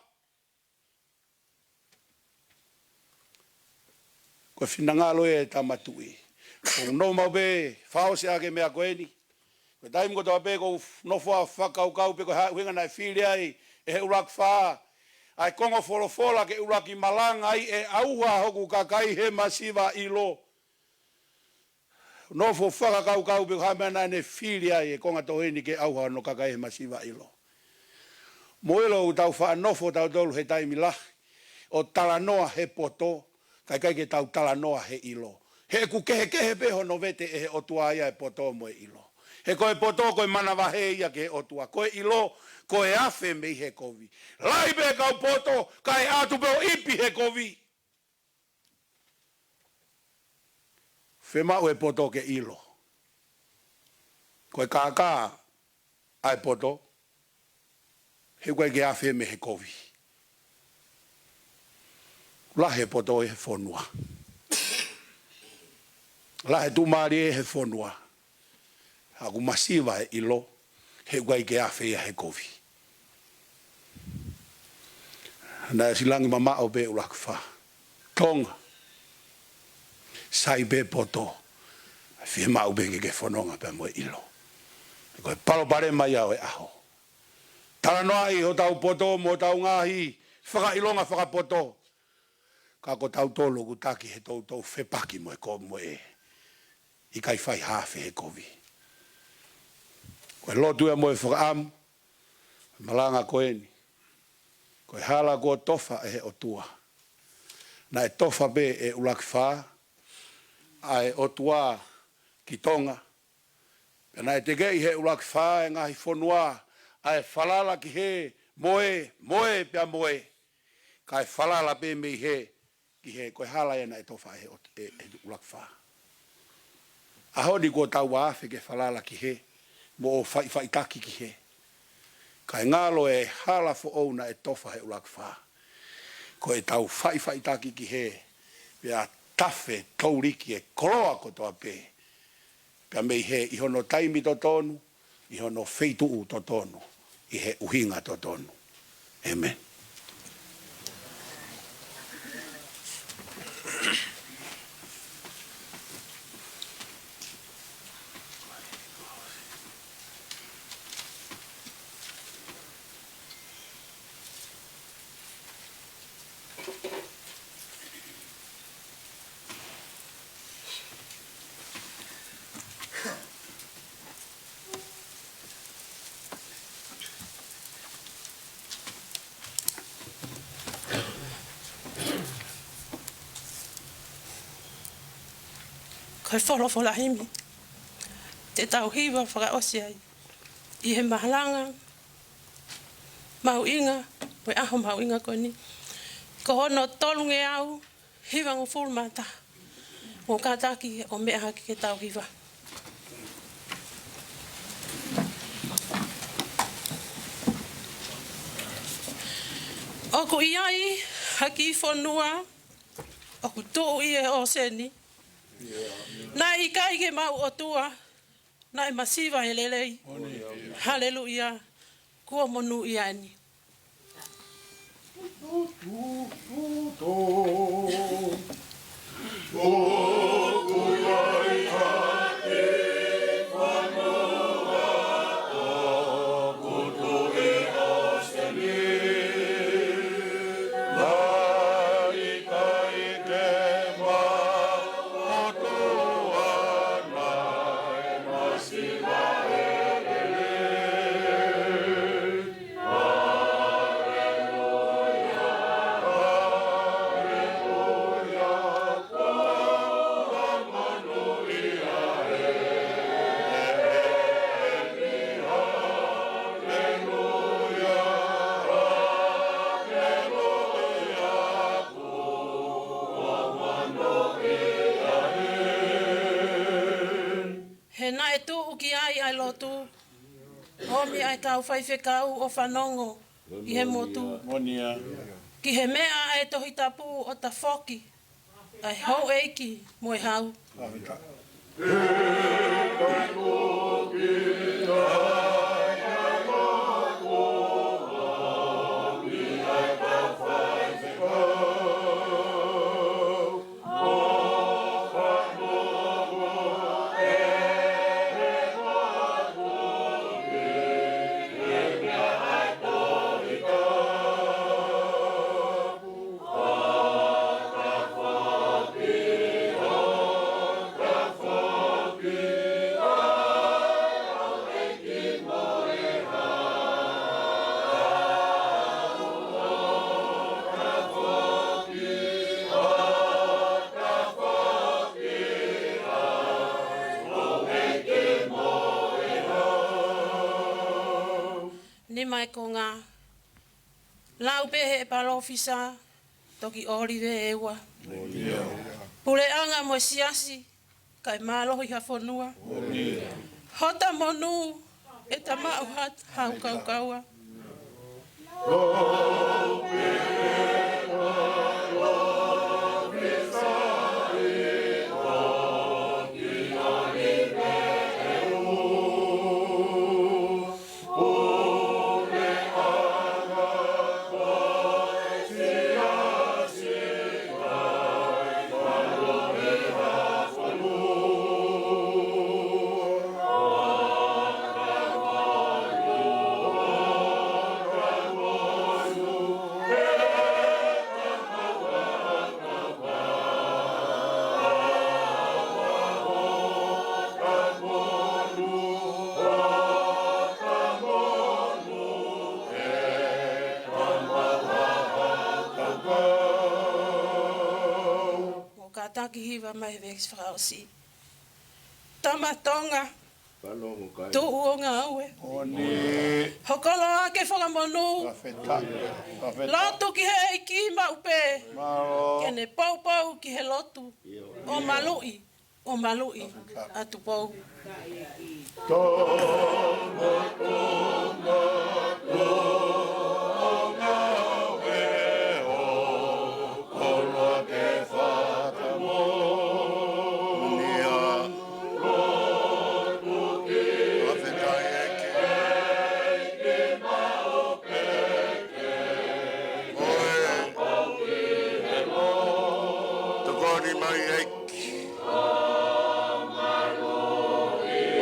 Ko e finangalo ʻo e Tama Tuʻi. ʻOku ou nofo maʻu pē, fakaʻosi ʻaki e meʻa ko eni. Ko e taimi kotoa pē ʻoku ou nofo ʻo fakakaukau pe ko e hā e ʻuhinga naʻe fili ai ʻe he ʻUluaki Fā ʻa e konga folofola ke ʻuluaki malanga ai ʻe ʻauha hoku kakai he masiva ʻilo. Nofo ʻo fakakaukau pe ko e hā e meʻa naʻa ne fili ai e konga tohi ni ke ʻauha hono kakai he masiva ʻilo. Mou ʻilo ʻoku tau faʻa nofo tautolu he taimi lahi ʻo talanoa he poto, kae ʻikai ke tau talanoa he ʻilo. He ʻoku kehekehe pē hono vete ʻe he ʻOtua ia e poto mo e ʻilo. He ko e poto ko e manavahē ia ki he ʻOtua. Ko e ʻilo ko e afe mei he kovi. Lahi pē kau poto, kae ʻatu pē ʻo ipi he kovi. Fiemaʻu e poto ke ʻilo. Ko e kākā ʻa e poto, he ʻoku ʻikai ke afe mei he kovi. Lahi e poto ʻi he fonua. Lahi e tuʻumālie ʻi he fonua. Ka ʻoku masiva e ʻilo, he ʻoku ʻikai ke afe ia he kovi. Naʻe ʻosi langi mamaʻo pē ʻUluaki Fā. Tonga. Sai pē poto. Fiemaʻu pē ke ke fononga pea mo e ʻilo. Ko e palopalema ia ʻo e ʻaho. Talanoaʻi hotau poto mo hotau ngaahi fakaʻilonga fakapoto. Ka ko tautolu ʻoku taki he toutou fepaki mo e ko mo e ʻikai fai haafe he kovi. Ko e lotu ia mo e fakaʻamu, malanga ko eni. Ko e hala kuo tofa ʻe he ʻOtua. Naʻe tofa pē ʻe ʻUluaki Fā ʻa e ʻOtua ki Tonga. Pea naʻe tekeʻi he ʻUluaki Fā e ngaahi fonua ʻa e falala ki hē mo ē, mo ē pea mo ē. Kae falala pē mei hē ki hē, ko e hala ia naʻe tofa ʻe he ʻOt-, ʻe, ʻe he ʻUluaki Fā. ʻAho ni kuo tau afe ke falala ki hē, mo ʻo faʻifaʻitaki ki hē. Kae ngalo e hala foʻou naʻe tofa he ʻUluaki Fā. Ko ʻetau faʻifaʻitaki ki hē, pea tafe touliki e koloa kotoa pē. Pea mei hē ʻi hono taimi totonu, ʻi hono feituʻu totonu, ʻi he ʻuhinga totonu. ʻĒmeni. Ko e folofola himi te tau hiva fakaʻosi ai ʻi he malanga mahuʻinga, mo e ʻaho mahuʻinga ko eni. Ko hono tolungeau hivangofulu mā taha. Mou kātaki ʻo meʻa hake ke tau hiva. ʻOku ʻi ai ha kiʻi fonua ʻoku tuʻu ʻi he ʻōseni. Naʻe ʻikai ke maʻu ʻOtua, naʻe masiva e lelei. Haleluia. Kuo monūʻia eni. He naʻe tuʻu ki ai ʻa e lotu, ʻomi ʻa e kau faifekau ʻo fanongo, ʻi he motu. Moʻoni ia. Ki he meʻa ʻa e Tohi Tapu ʻo tafoki ʻa e houʻeiki mo e hau. Nima e konga. Lau pē ʻe he palōfesa, Toki ʻOlive ʻEua. Puleʻanga mo e siasi, kae mālohi ha fonua. Hota monū, ʻe ta maʻu ha, hau kaukaua. Mou kātaki hiva mai he veesi fakaʻosi. Tama Tonga, tuʻu ʻo ngāue. Moʻoni. Hokoloa ke fakamonū. Fakafetaʻi. Fakafetaʻi. Lotu ki he ʻEiki maʻu pē. Mālō. Ke ne poupou ki he lotu. ʻO maluʻi, ʻo maluʻi ʻa Tupou. Tokoni mai ʻEiki.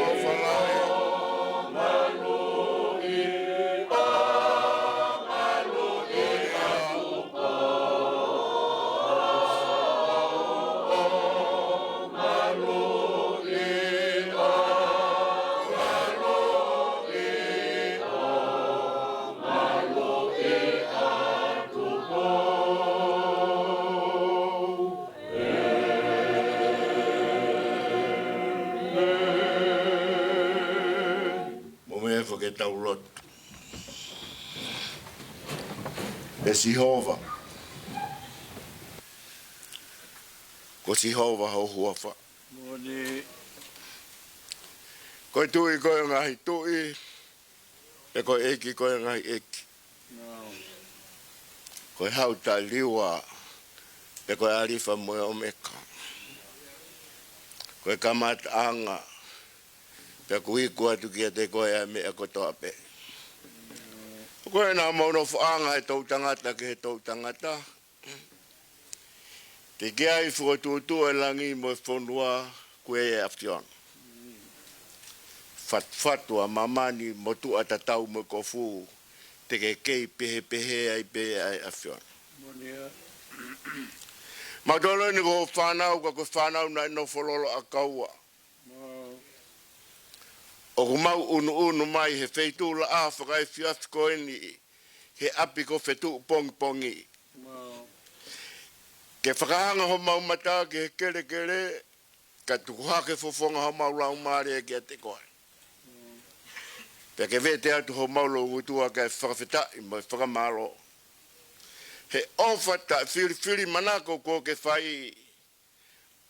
ʻOfa lahi. Mou meʻa ke tau lotu. ʻE Sihova, ko Sihova ho huafa. Moʻoni. Ko e Tuʻi koe ʻo e ngaahi tuʻi, pea ko e ʻEiki koe ʻo e ngaahi ʻeiki. Ko e Hau taʻeliua, pea ko e ʻAlifa mo e ʻOmeka. Ko e kamataʻanga, pea ʻoku iku atu kiate koe ʻa e meʻa kotoa pē. Ko koe naʻa mau nofoʻanga he toʻutangata ki he toʻutangata. Teʻeki ai fokotuʻutuʻu e langi mo e fonua, ko e ʻAfiona. Fatufatu ʻa māmani, motuʻa tatau mo e kofu, te ke kei pehepehē ai pē ʻa e ʻAfiona. Moʻoni ia. Mautolu eni ko e fānau, ka ko e fānau naʻe nofo loloʻakaua. ʻOku mau ʻunuʻunu mai he feituʻu laʻā fakaefiafi ko eni, he ʻapi ko Fetuʻu pongipongi. Ke fakahanga homau mata ki he kelekele, ka tuku hake fofonga homau laumālie kiate koe. Pea ke vete atu homau loungutu kae fakafetaʻi mo e fakamālō. He ʻofa taʻefilifilimānako kuo ke fai,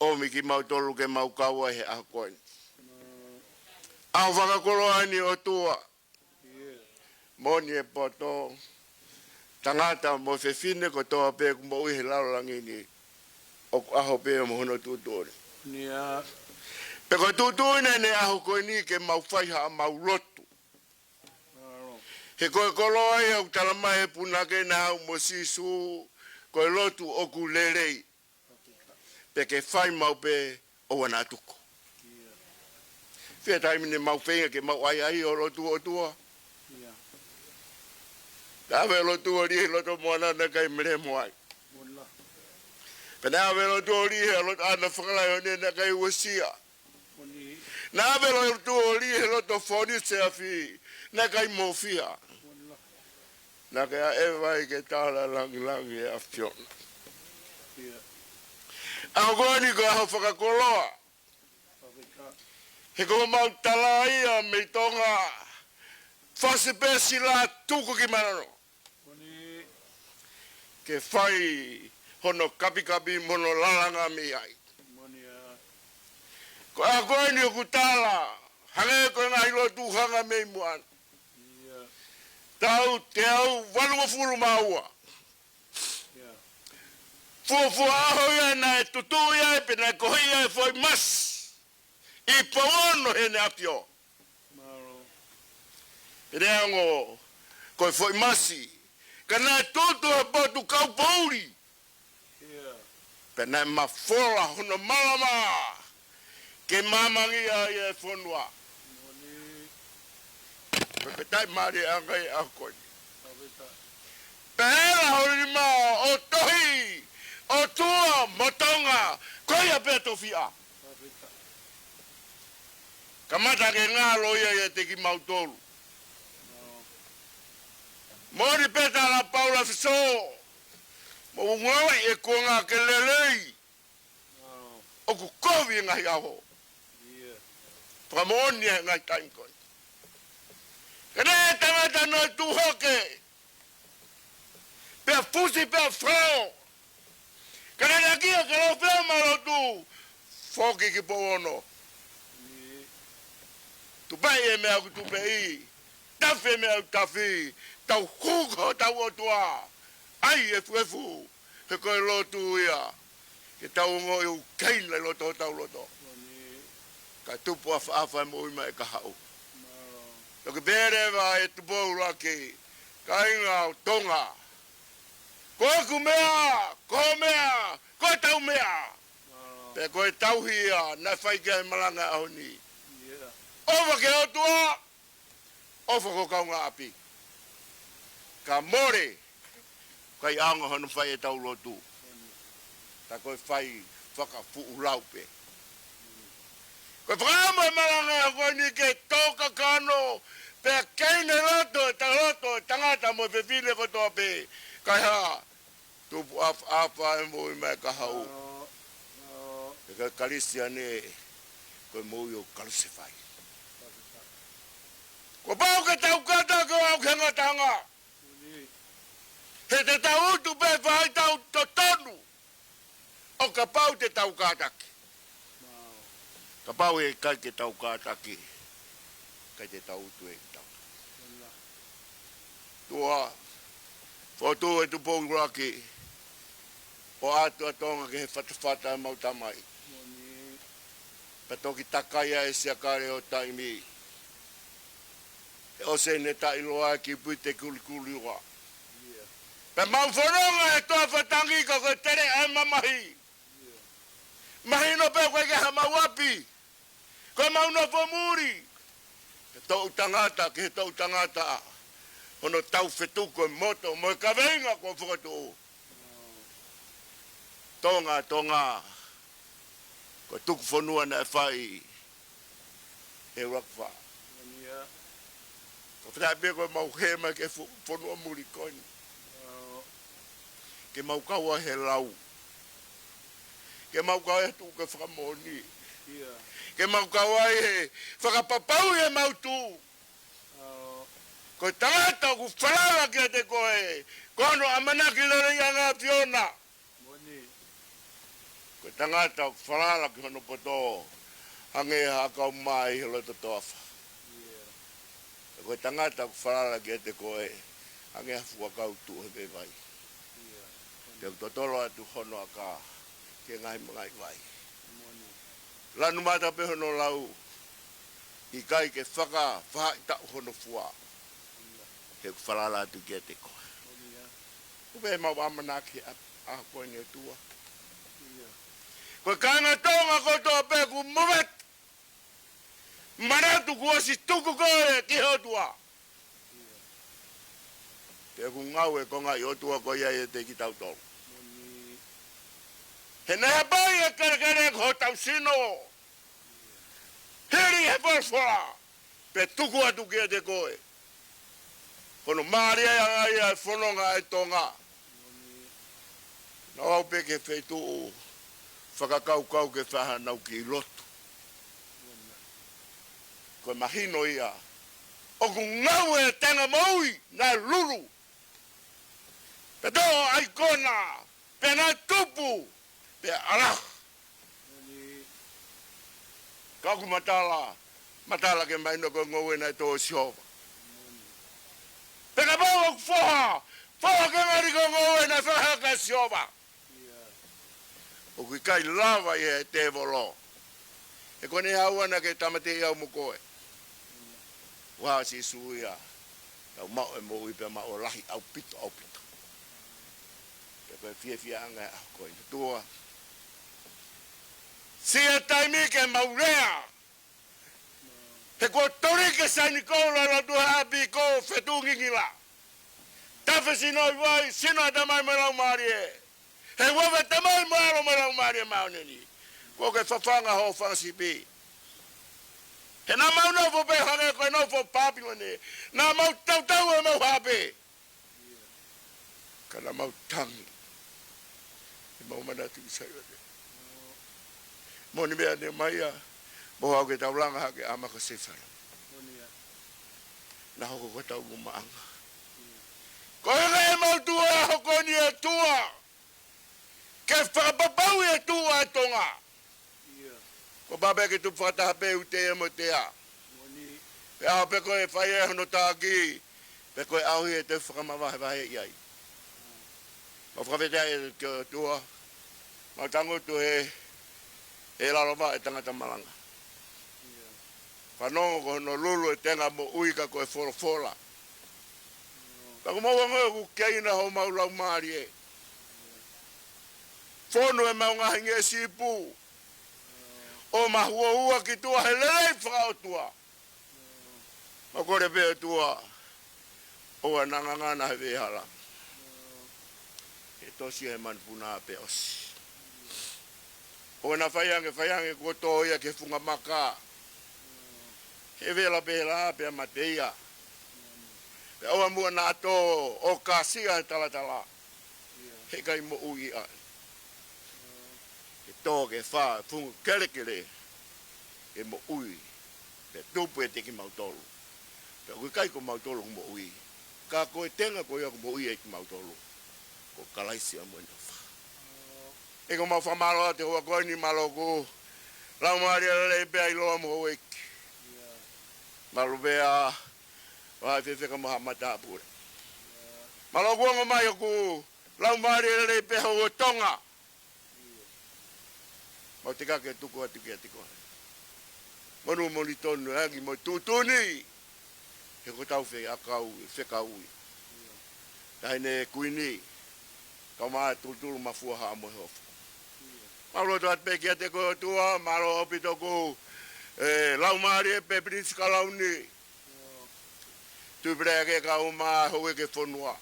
ʻomi kimautolu ke mau kau ai he ʻaho ko eni. ʻAho fakakoloa eni ʻOtua. Moʻoni e poto, tangata mo e fefine kotoa pē ʻoku moʻui he lalo langi ni, ʻoku ʻaho pē mo hono tuʻutuʻuni. Pea ko e tuʻutuʻuni ʻene ʻaho ko eni ke mau fai haʻamau lotu. He ko e koloa ia ʻoku tala mai ʻe he punake naʻa haʻu mo Sīsū, ko e lotu ʻoku lelei. Pea ke fai maʻu pē ʻoua naʻa tuku. Fē taimi ne mau feinga ke mau ʻai ai ʻo lotu ʻOtua. Naʻa ʻave lotu ʻo liʻi he loto moana naʻe ʻikai melemo ai. Pea naʻa ʻave lotu ʻo liʻi he loto ʻana fakalaione naʻe ʻikai uesia. Naʻa ʻave lotu ʻo liʻi he loto fōnise afi naʻe ʻikai mōfia. Naʻa ke ʻaʻeva ai ke tala langilangi ʻe ʻAfiona. ʻAho ko eni ko e ʻaho fakakoloa. He ko homau tala ia mei Tonga, fasi pē sila tuku ki Manano. Ke fai hono kapikapi mo hono lalanga mei ai. Ko e ʻaho ko eni ʻoku tala, hangē ko e ngaahi lotu hanga mei muʻa ni. Taʻu teau valungofulu mā ua. Fuofua ʻaho ia naʻe tutuʻi ai pea naʻe kohi ai e foʻi masi ʻi Pouono Heʻene ʻAfio. Pea naʻe ongo ko e foʻi masi, ka naʻe tutu he potu kaupoʻuli. Pea naʻe mafola hono malama ke mamangia ai e fonua. Pea pē taʻimālie ange ʻa e ʻaho ko eni. Pea ʻela ho nima ʻo tohi, ʻOtua mo Tonga, ko ia pē tofiʻa. Kamata ke ngalo ia ʻiate kimautolu. Moʻoni pē tala Paula Fesō, mou ngāue ʻi he kuonga ke lelei. ʻOku kovi e ngaahi ʻaho. Fakamoʻoni e ngaahi taimi ko eni. Ka naʻe tangata naʻe tuʻu hake. Pea fusi pea fao. Ka naʻe lakia ke lofea ma lotu. Foki ki Pouono. Tupeʻi e meʻa ʻoku tupeʻi. Tafi e meʻa ʻoku tafi. Tau hū ki hotau ʻOtua. ʻAi e fuefu. He ko e lotu ia. Ke tau ongoʻi ʻoku keina ʻi loto hotau loto. Kae tupu ʻafaʻafa e moʻui maʻa e kahaʻu. Toki pehē leva ʻe Tupou ʻUluaki, kāinga ʻo Tonga. Ko ʻeku meʻa, ko hoʻo meʻa, ko ʻetau meʻa. Pea ko e tauhi ia naʻe fai ki ai e malanga ʻaho ni. ʻOfa ki he ʻOtua, ʻofa ki ho kaungāʻapi. Ka mole, ʻikai ʻaonga hono fai ʻetau lotu. Ka ko e fai fakafuʻu lau pē. Ko e fakaʻamu e malanga ko eni ke tō kakano, pea keina e loto, ʻetau loto, e tangata mo e fefine kotoa pē. Kae hā, tupu ʻafaʻafa e moʻui maʻa e kahaʻu. He ko e Kalisitiane, ko e moʻui ʻoku kalusefai. Kuo pau ke tau kātaki ʻo aʻu ki he ngataʻanga. He te tau utu pē fai tau totonu. ʻO kapau te tau kātaki. Kapau ʻe ʻikai ke tau kātaki, ʻikai te tau utu ʻe tau. Tuʻa, fotu e Tupou ʻUluaki, ʻo ʻatu ʻa Tonga ki he fatafata ʻa ʻemau tamai. Pea toki takai ʻa e siakale ʻo taimi. He ʻosi ʻene taʻiloa ki Pite Kulikuli ua. Pea mau fononga he toafa tangi ka ko e tele ʻa e mamahi. Mahino pē ko e ke ha mau ʻapi. Ko e mau nofo muli. He toʻu tangata, ki he toʻu tangata. Hono tau fetuku e moto, mo e kaveinga ko e fokotuʻu. Tonga, Tonga. Ko e tuku fonua naʻe fai ʻe ʻUluaki Fā. Ko e fēfē pē ko e mau hema ke fo-, fonua muli ko eni. Ke mau kau ai he lau. Ke mau kau ai he tuʻu ke fakamoʻoni. Ke mau kau ai he fakapapau he mau tuʻu. Ko e tangata ʻoku falala kiate koe, ko hono ʻamanaki lelei ʻa e ʻAfiona. Ko e tangata ʻoku falala ki hono poto, hangē ha ʻakau mā ʻi he loto toafa. Ko e tangata ʻoku falala kiate koe, Hangē ha fuakau tuʻu he vai. Pea ʻoku totolo atu hono aka ki he ngaahi mangaʻi vai. Lanu mata pē hono lau, ʻikai ke fakafaʻahitaʻu hono fua. He ʻoku falala atu kiate koe. ʻOku pehē ʻemau ʻamanaki he ʻaho ko eni, ʻOtua. Ko e kāinga Tonga kotoa pē ʻoku movete, manatu kuo ʻosi tuku koe ki he ʻOtua. Pea ʻoku ngāue e konga ʻi ʻOtua ko ia ʻiate kitautolu. He naʻe hapai e kelekele ko hotau sino, hili he folofola, pea tuku atu kiate koe. Ko hono mālie ʻa ia e fononga ʻa e Tonga. Naʻa nau aʻu pē ki he feituʻu fakakaukau ke fai haʻanau kiʻi lotu. Ko e mahino ia, ʻoku ngāue e tenga moʻui naʻe lulu, pea toʻo ʻaikona, pea naʻe tupu, pea ʻalu. Ka ʻoku matala, matala ke mahino ko e ngoue naʻe tō ʻe Sihova. Pea kapau ʻoku foha, foha ke ngali ko e ngoue naʻe fakaheka ʻe Sihova. ʻOku ʻikai lava ia ʻe he tēvolo. He ko ʻene haʻu ʻana ke tāmateʻi au mo koe. Fakaʻosi Sīsū ia, tau maʻu e moʻui pea maʻu ʻo lahi ʻaupito, ʻaupito. Pea ko e fiefiaʻanga e ʻaho ko eni, ʻOtua. Siʻi taimi ke mau lea. He kuo toliki ʻe Saini Koula e lotu he ʻapi ko Fetuʻungingila. Tafe sino ʻi vai, sino ʻa e Tamai mo e Laumālie. He ʻoku ʻi ai e Tamai mo e ʻAlo mo e Laumālie Māʻoniʻoni. Kuo ke fafanga hoʻo fanga sipi. He naʻa mau nofo pē hangē ko e nofo Pāpilone. Naʻa mau tautau ʻemau hape. Ka naʻa mau tangi ʻemau manatu ʻi Saione. Moʻoni meʻa Nehemaia, mo haʻu ke tau langa hake ʻa Maka Sefano. Naʻe hoko ko hotau maʻuʻanga. Ko e ngaahi mau tuʻu ʻa e ʻaho ko eni, ʻOtua, ke fakapapauʻi e tuʻu ʻa e Tonga. Ko e pā pē ke tupu fakataha pē ʻa e ʻutea mo e tea. Pea ʻaho pē ko ē ʻe fai ai hono taki, pea ko e ʻaho ia te u fakamavahevaheʻi ai. Mau fakafetaʻi ki he ʻOtua, mau tangutu he, he lalo vaʻe tangata malanga. Fanongo ko hono lulu e tenga moʻui ka ko e folofola. Ka ʻoku mau ongoʻi ʻoku keina homau laumālie. Fonu ʻemau ngaahi ngeʻesi ipu ʻo mahuohua ki tuʻa he lelei fakaʻotua. Mau kole pē ʻOtua, ʻoua naʻa ngangana he veʻehala. He tosi he manupuna pea ʻosi. ʻOua naʻa fai ange, fai ange kuo tō ia ki he funga maka. He vela pē he laʻā pea mate ia. Pea ʻoua muʻa naʻa tō ʻo kāsia he talatala. He ʻikai moʻui ai. Ke tō ke fā, funga kelekele, ke moʻui, pea tupu ʻiate kimautolu. Pea ʻoku ʻikai ko mautolu ʻoku moʻui. Ka ko e tenga ko ia ʻoku moʻui ai kimautolu, ko Kalaisi ia mo ʻene ʻofa. ʻEiki, ʻoku mau fakamālō atu he houa ko eni, mālō ʻoku laumālie lelei pē ʻa ʻiloa mo houʻeiki. Mālō pē ʻa e fefeka mo haʻa matāpule. Mālō ʻoku ongo mai ʻoku laumālie lelei pē houʻeiki Tonga. Mau teka ke tuku atu kiate koe. Monū moʻoni tonu e angi mo e tuʻutuʻuni. He ko hotau fekau, fekau ia. Taʻahine Kuini, kae ʻumaʻā e Tulutulu Mafua Haʻa Moheofo. Mau lotu atu pē kiate koe ʻOtua, mālō ʻaupito ʻoku, ē, laumālie pē Pilinisi Kalauni. Tuʻi Pelēkeki kae ʻumaʻā e houʻeiki e fonua.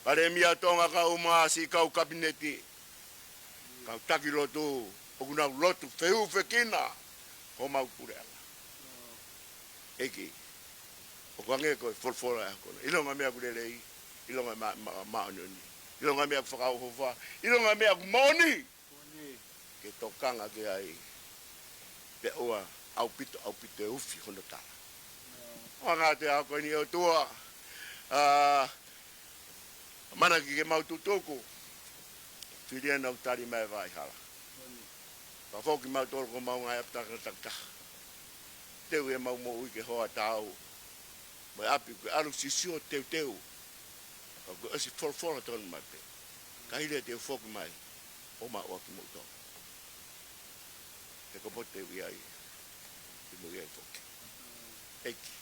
Palēmia Tonga kae ʻumaʻā siʻi kau kapineti. Kau taki lotu, ʻoku nau lotu fehūfekina homau puleʻanga. ʻEiki, ʻoku hangē ko e folofola ʻa e ʻaho ko eni. ʻIlonga e meʻa ʻoku lelei, ʻilonga e ma-, ma-, māʻoniʻoni. ʻIlonga e meʻa ʻoku fakaʻofoʻofa, ʻilonga e meʻa ʻoku moʻoni. Ke tokanga ki ai, pea ʻoua ʻaupito, ʻaupito e ufi hono tala. ʻOange atu e ʻaho ko eni ʻOtua, ʻa, ʻamanaki ke mau tutuku, fili ʻenau tali mai e vaʻa hala. Pea foki mautolu ko homau ngaahi ʻapi takitaha. Teuʻi ʻemau moʻui ke hoa taau. mo e ʻapi, ko e ʻalu sisio teuteu. Ka ko e ʻosi folofola tonu mai pē. Ka hili ʻe te u foki mai ʻo maʻu ʻa kimoutolu. He ko e potu te u ʻi ai, te mou ʻi ai foki. ʻEiki,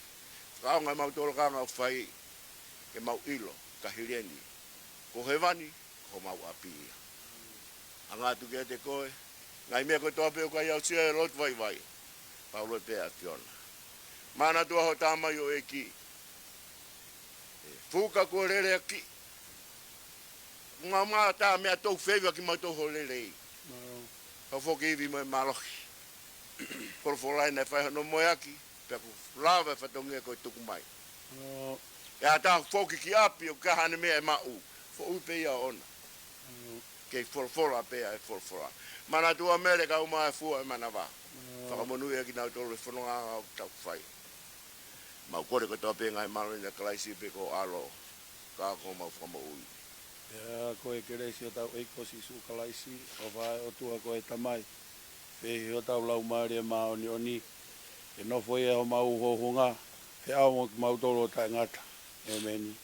fakaʻaonga ʻemau tolokanga ʻoku fai, ke mau ʻilo, ka hili eni, ko hēvani, ko homau ʻapi ia. Hanga atu kiate koe, ngaahi meʻa kotoa pē ʻoku ʻikai aʻusia ʻe he lotu vaivai, pau loa pē ʻa e ʻAfiona. Manatua ho tamaioʻeiki, ʻe fuka kuo leleakiʻi. Ngā mā tā meʻa tau feiva kimautolu ho lelei. Mālō. Ka foki ivi mo e mālohi. Folofola ʻi he fai hono moeaki, pea kuo lava e fatongia ko e tuku mai. Mālō. ʻE ʻatā foki ki ʻapi ʻoku ʻikai haʻane meʻa ʻe maʻu. Foʻui pē ia ʻoʻona. Mālō. Kei folofola pē ʻa e folofola. Manatua Mele kae ʻumaʻā e fua ʻo e manava. Mālō. Fakamonūʻia kinautolu he fononga ʻoku tau fai. Mau kole kotoa pē ngaahi mālohi ʻa Kalaisi pea ko e ʻAlo, ka ko homau Fakamoʻui. Pea ko e kelesi ʻa hotau ʻEiki ko Sīsū Kalaisi, ʻofa ʻa e ʻOtua ko e Tamai, feohi hotau Laumālie Māʻoniʻoni, ke nofo ʻi homau houhonga, feʻao mo kimautolu ʻo taʻengata. ʻĒmeni.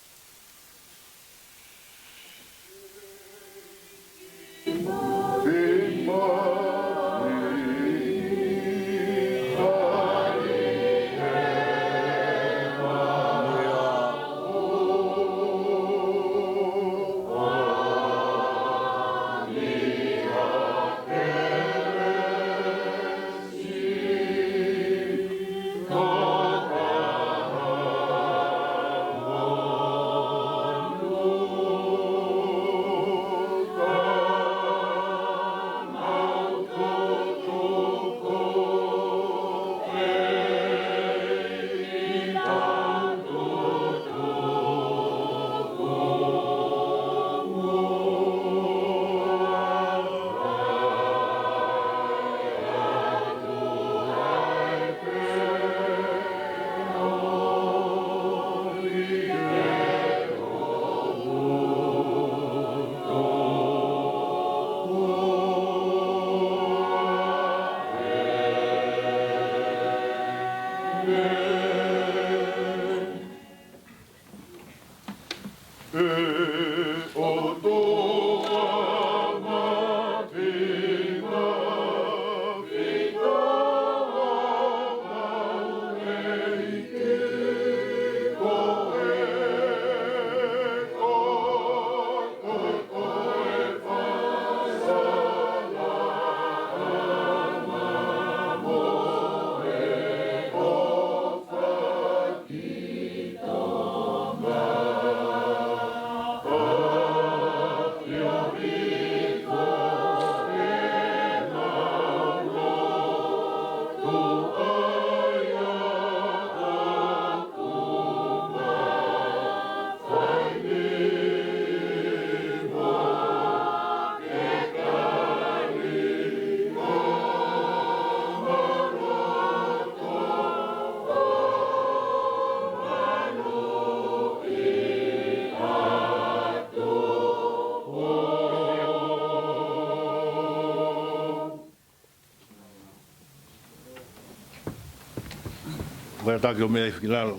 Ko e taki ʻo mei he ʻEiki ki lalo.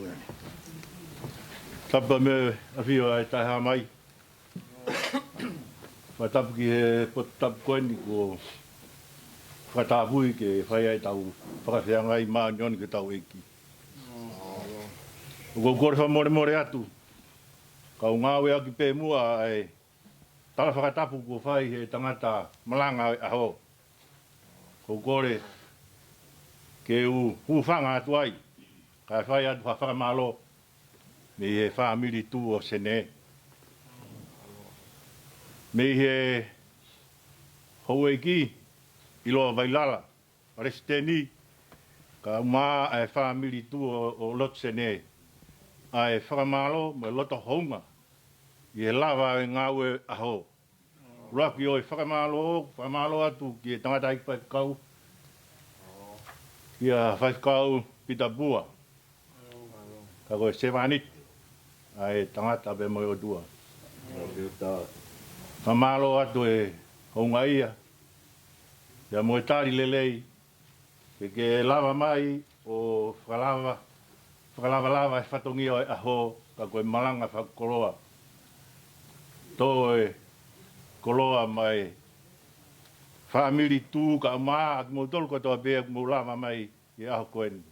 Tapu mo e ʻafio ʻa e Taʻehāmai. Fakatapu ki he potu tapu ko eni kuo fakatapui ke fai ai ʻetau fakafeangai māʻoniʻoni ki hotau ʻEiki. ʻOku ou kole fakamolemole atu, kau ngāueʻaki pē muʻa ʻa e tala fakatapu kuo fai ʻe he tangata malanga ʻo e ʻaho. ʻOku ou kole ke u hūfanga atu ai, kae fai atu ha fakamālō mei he fāmili tuʻu ʻo Senē. Mei he houʻeiki ʻiloa Vailala, Palesiteni, kae ʻumaʻā e fāmili tuʻu ʻo, ʻo lotu Senē. ʻA e fakamālō mo e loto hounga ʻi he lava e ngāue ʻaho. ʻUluaki ʻo e fakamālō, fakamālō atu ki he tangataʻeiki faifekau, kia Faifekau Pita Pua. Ka ko e sevāniti ʻa e tangata pea mo e ʻOtua. Fakamālō atu e houngaʻia, pea mo e tali lelei, ke ke lava mai ʻo fakalava fakalavalava e fatongia ʻo e ʻaho, ka ko e malanga fakakoloa. Tō e koloa maʻa e fāmili Tū kae ʻumaʻā kimoutolu kotoa pē ʻoku mou lava mai he ʻaho ko eni.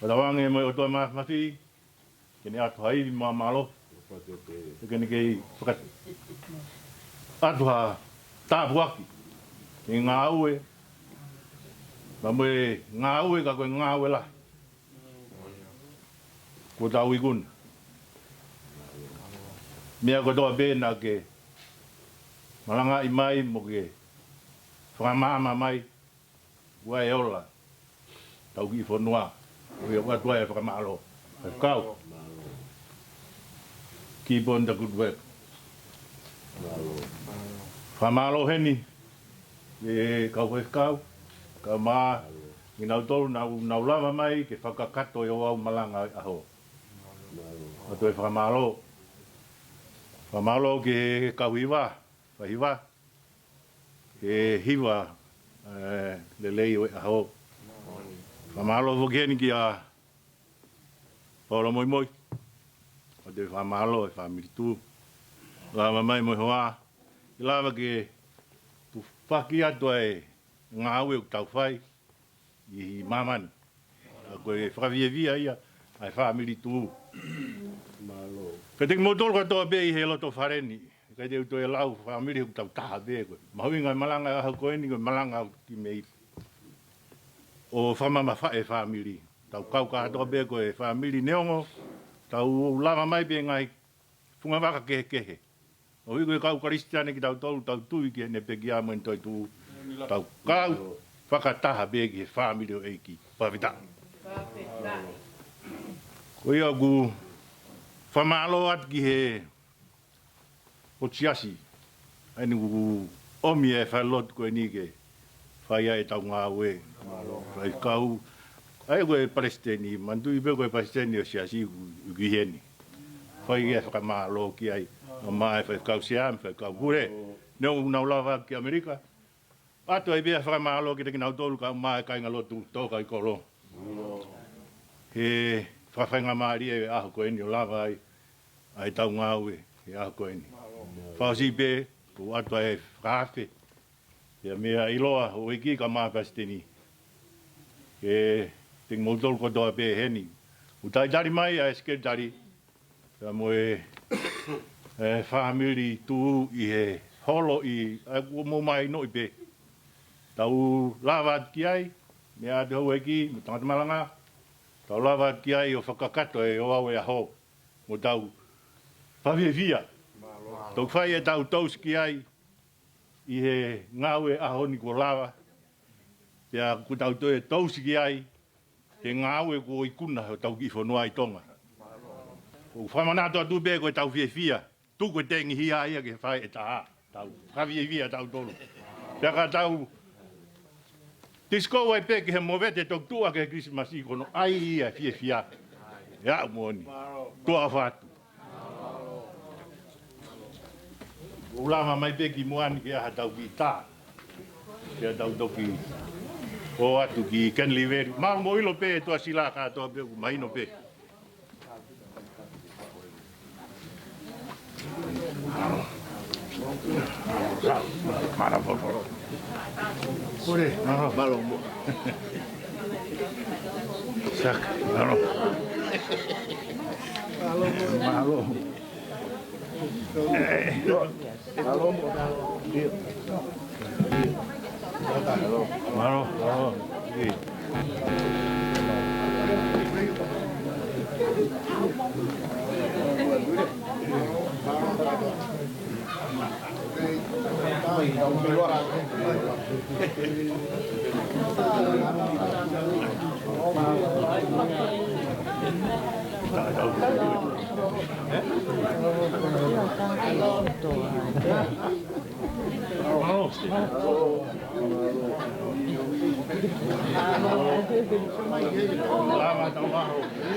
Fakatauange mo e ʻOtua Māfimafi, ke ne ʻoatu ha ivi mo e mālohi. Ke ne kei faka-, ʻoatu ha tāpuaki ki he ngāue, pea mo e ngāue ka ko e ngāue lahi kuo tau ikuna. Meʻa kotoa pē naʻa ke malangaʻi mai mo ke fakamaama mai, ʻoku ʻi ai e ola ʻetau kiʻi fonua. ʻOku ʻoatu ai e fakamālō. Faifekau, keep on the good work. Fakamālō heni ki he kau faifekau, kae ʻumaʻā kinautolu naʻa nau lava mai ke fakakakato e ouau malanga ʻo e ʻaho. ʻOatu e fakamālō. Fakamālō ki he kau hiva, faihiva, he hiva, ē, lelei ʻo e ʻaho. Fakamālō foki heni kia Paula Moimoi. ʻOatu e fakamālō e fāmili Tū. Lava mai mo e hoa ke lava ke tufaki atu ai e ngāue ʻoku tau fai ʻi māmani. ʻA ko e fakafiefia ia ʻa e fāmili Tū. Mālō. Pea kiate kimoutolu kotoa pē ʻi he loto fale ni, ʻikai te u toe lau fāmili, ʻoku tau taha pē. Ko e mahuʻinga e malanga ʻo e ʻaho ko eni, ko e malanga ʻoku kiʻi mei ʻo fakamamafaʻi e fāmili. Tau kau kātoa pē ko e fāmili neongo tau lava mai pē ngaahi funga vaka kehekehe. ʻOku ʻi ai e kau Kalisitiane kitautolu, tau tui ki heʻene pekia mo ʻene toetuʻu. Tau kau fakataha pē ki he fāmili ʻo e ʻEiki. Fakafetaʻi. Ko ia ʻoku fakamālō atu ki he potu siasi, ʻa ia naʻa ku ʻomi e falelotu ko eni ke fai ai ʻetau ngāue. Faifekau, ʻa ia ko e palesiteni, manatuʻi pē ko e palesiteni ʻo e siasi ʻoku ʻi heni. Fai e fakamālō ki ai, ʻumaʻā e faifekau sea, faifekau pule. Neongo ʻoku nau lava ki ʻAmelika, ʻoatu ai pē e fakamālō kiate kinautolu kae ʻumaʻā e kāingalotu tō kai kolo. He fakafaingamālie e ʻaho ko eni ʻo lava ai ʻa ʻetau ngāue he ʻaho ko eni. Fakaʻosi pē, ʻoku ʻoatu ai e fakaafe ia mei he ʻiloa ʻo e ʻEiki kae ʻumaʻā e palesiteni. Kiate kimoutolu kotoa pē heni. ʻOku talitali mai ʻa e sekelitali pea mo e, e fāmili Tū ʻi he holo ʻi, ʻa ia kuo mou mahinoʻi pē. Tau lava atu ki ai, meʻa atu houʻeiki mo e tangata malanga, tau lava atu ki ai ʻo fakakakato e ouau ʻo e ʻaho. Mo tau fakafiefia. Tau fai ʻetau tousi ki ai ʻi he ngāue ʻaho ni kuo lava. Pea ʻoku tau toe tousi ki ai he ngāue kuo ikuna hotau kiʻi fonua ʻi Tonga. ʻOku fakamanatu atu pē ko ʻetau fiefia. Tuku e tengihia ia ke fai e taha. Tau fakafiefia tautolu. Pea ka tau tisikō ai pē ki he movete toki tuʻu ʻaki e Kilisimasi ko hono ʻai ia e fiefia. ʻE aʻu moʻoni. Tuʻa ʻofa atu. ʻOku lava mai pē ki muʻa ni ke ʻai haʻatau kiʻi tā. Pea tau toki ō atu ki Keniliveli. Mālō mo ʻilo pē ʻe Tuʻasila kātoa pē ʻoku mahino pē. Mālō, mālō. Kore, mālō. Mālō. Saka, mālō. Mālō. Mālō, mālō.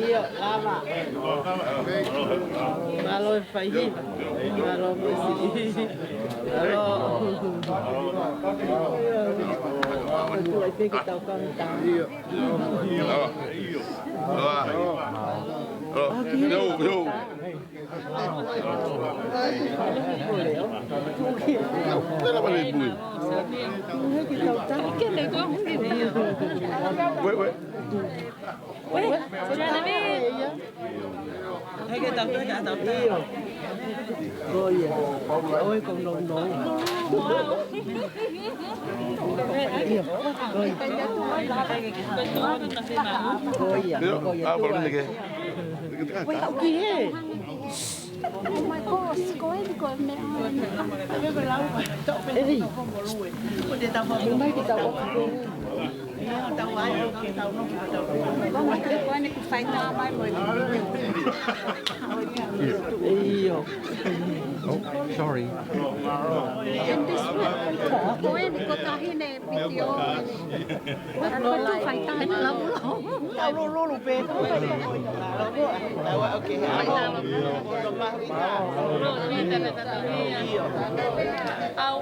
ʻIo, lava. Mālō e faihiva. Mālō mo si. Mālō. Ai pē ke tau kau tā. Io. Io. Io. Io. Io. Pela vale pui. Wait, wait. Wait, Genevieve. Hei ke tau, hei ke tau. Io. Ko ia. Oi, ko no, no. Io. Ko ia. Ko ia. Io. Ko ia. Ah, baru ni ke. Wait, okay, hey. Oh my gosh, ko eni ko e meʻa. Ei. Mai ke tau. Ko eni kuo fai tā mai mo e. Io. Oh, sorry. And this one, ko eni ko e taʻahine video. Ko e tuʻu fai tā mai. Lolo, lolo pē. Au, au, au.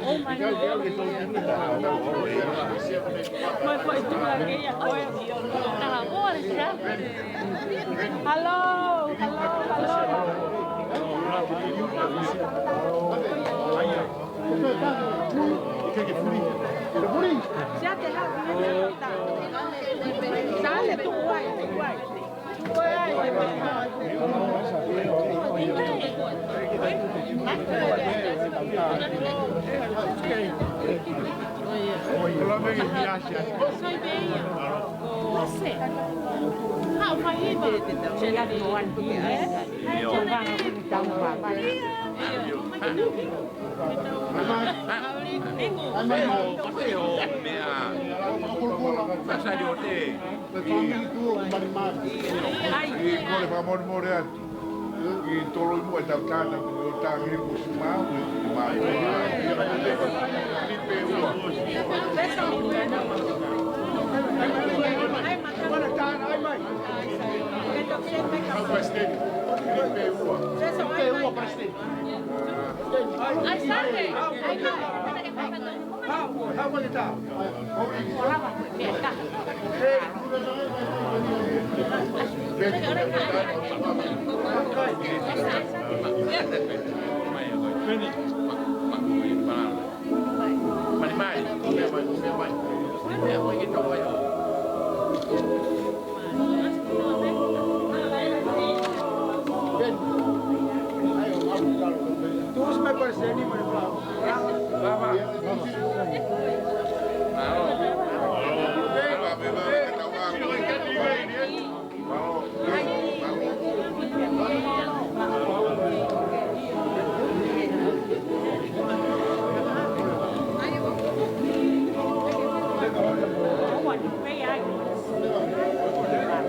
Oh my God. Hello, hello, hello. Ai. Kole fakamolemole atu. ʻI Toloimuʻa ʻi Tautana, ʻo Tāngili Kusimau, ʻi Mai. Ni pe ua. President, ni pe ua. Ni pe ua, President. Ai, Sunday. Ai,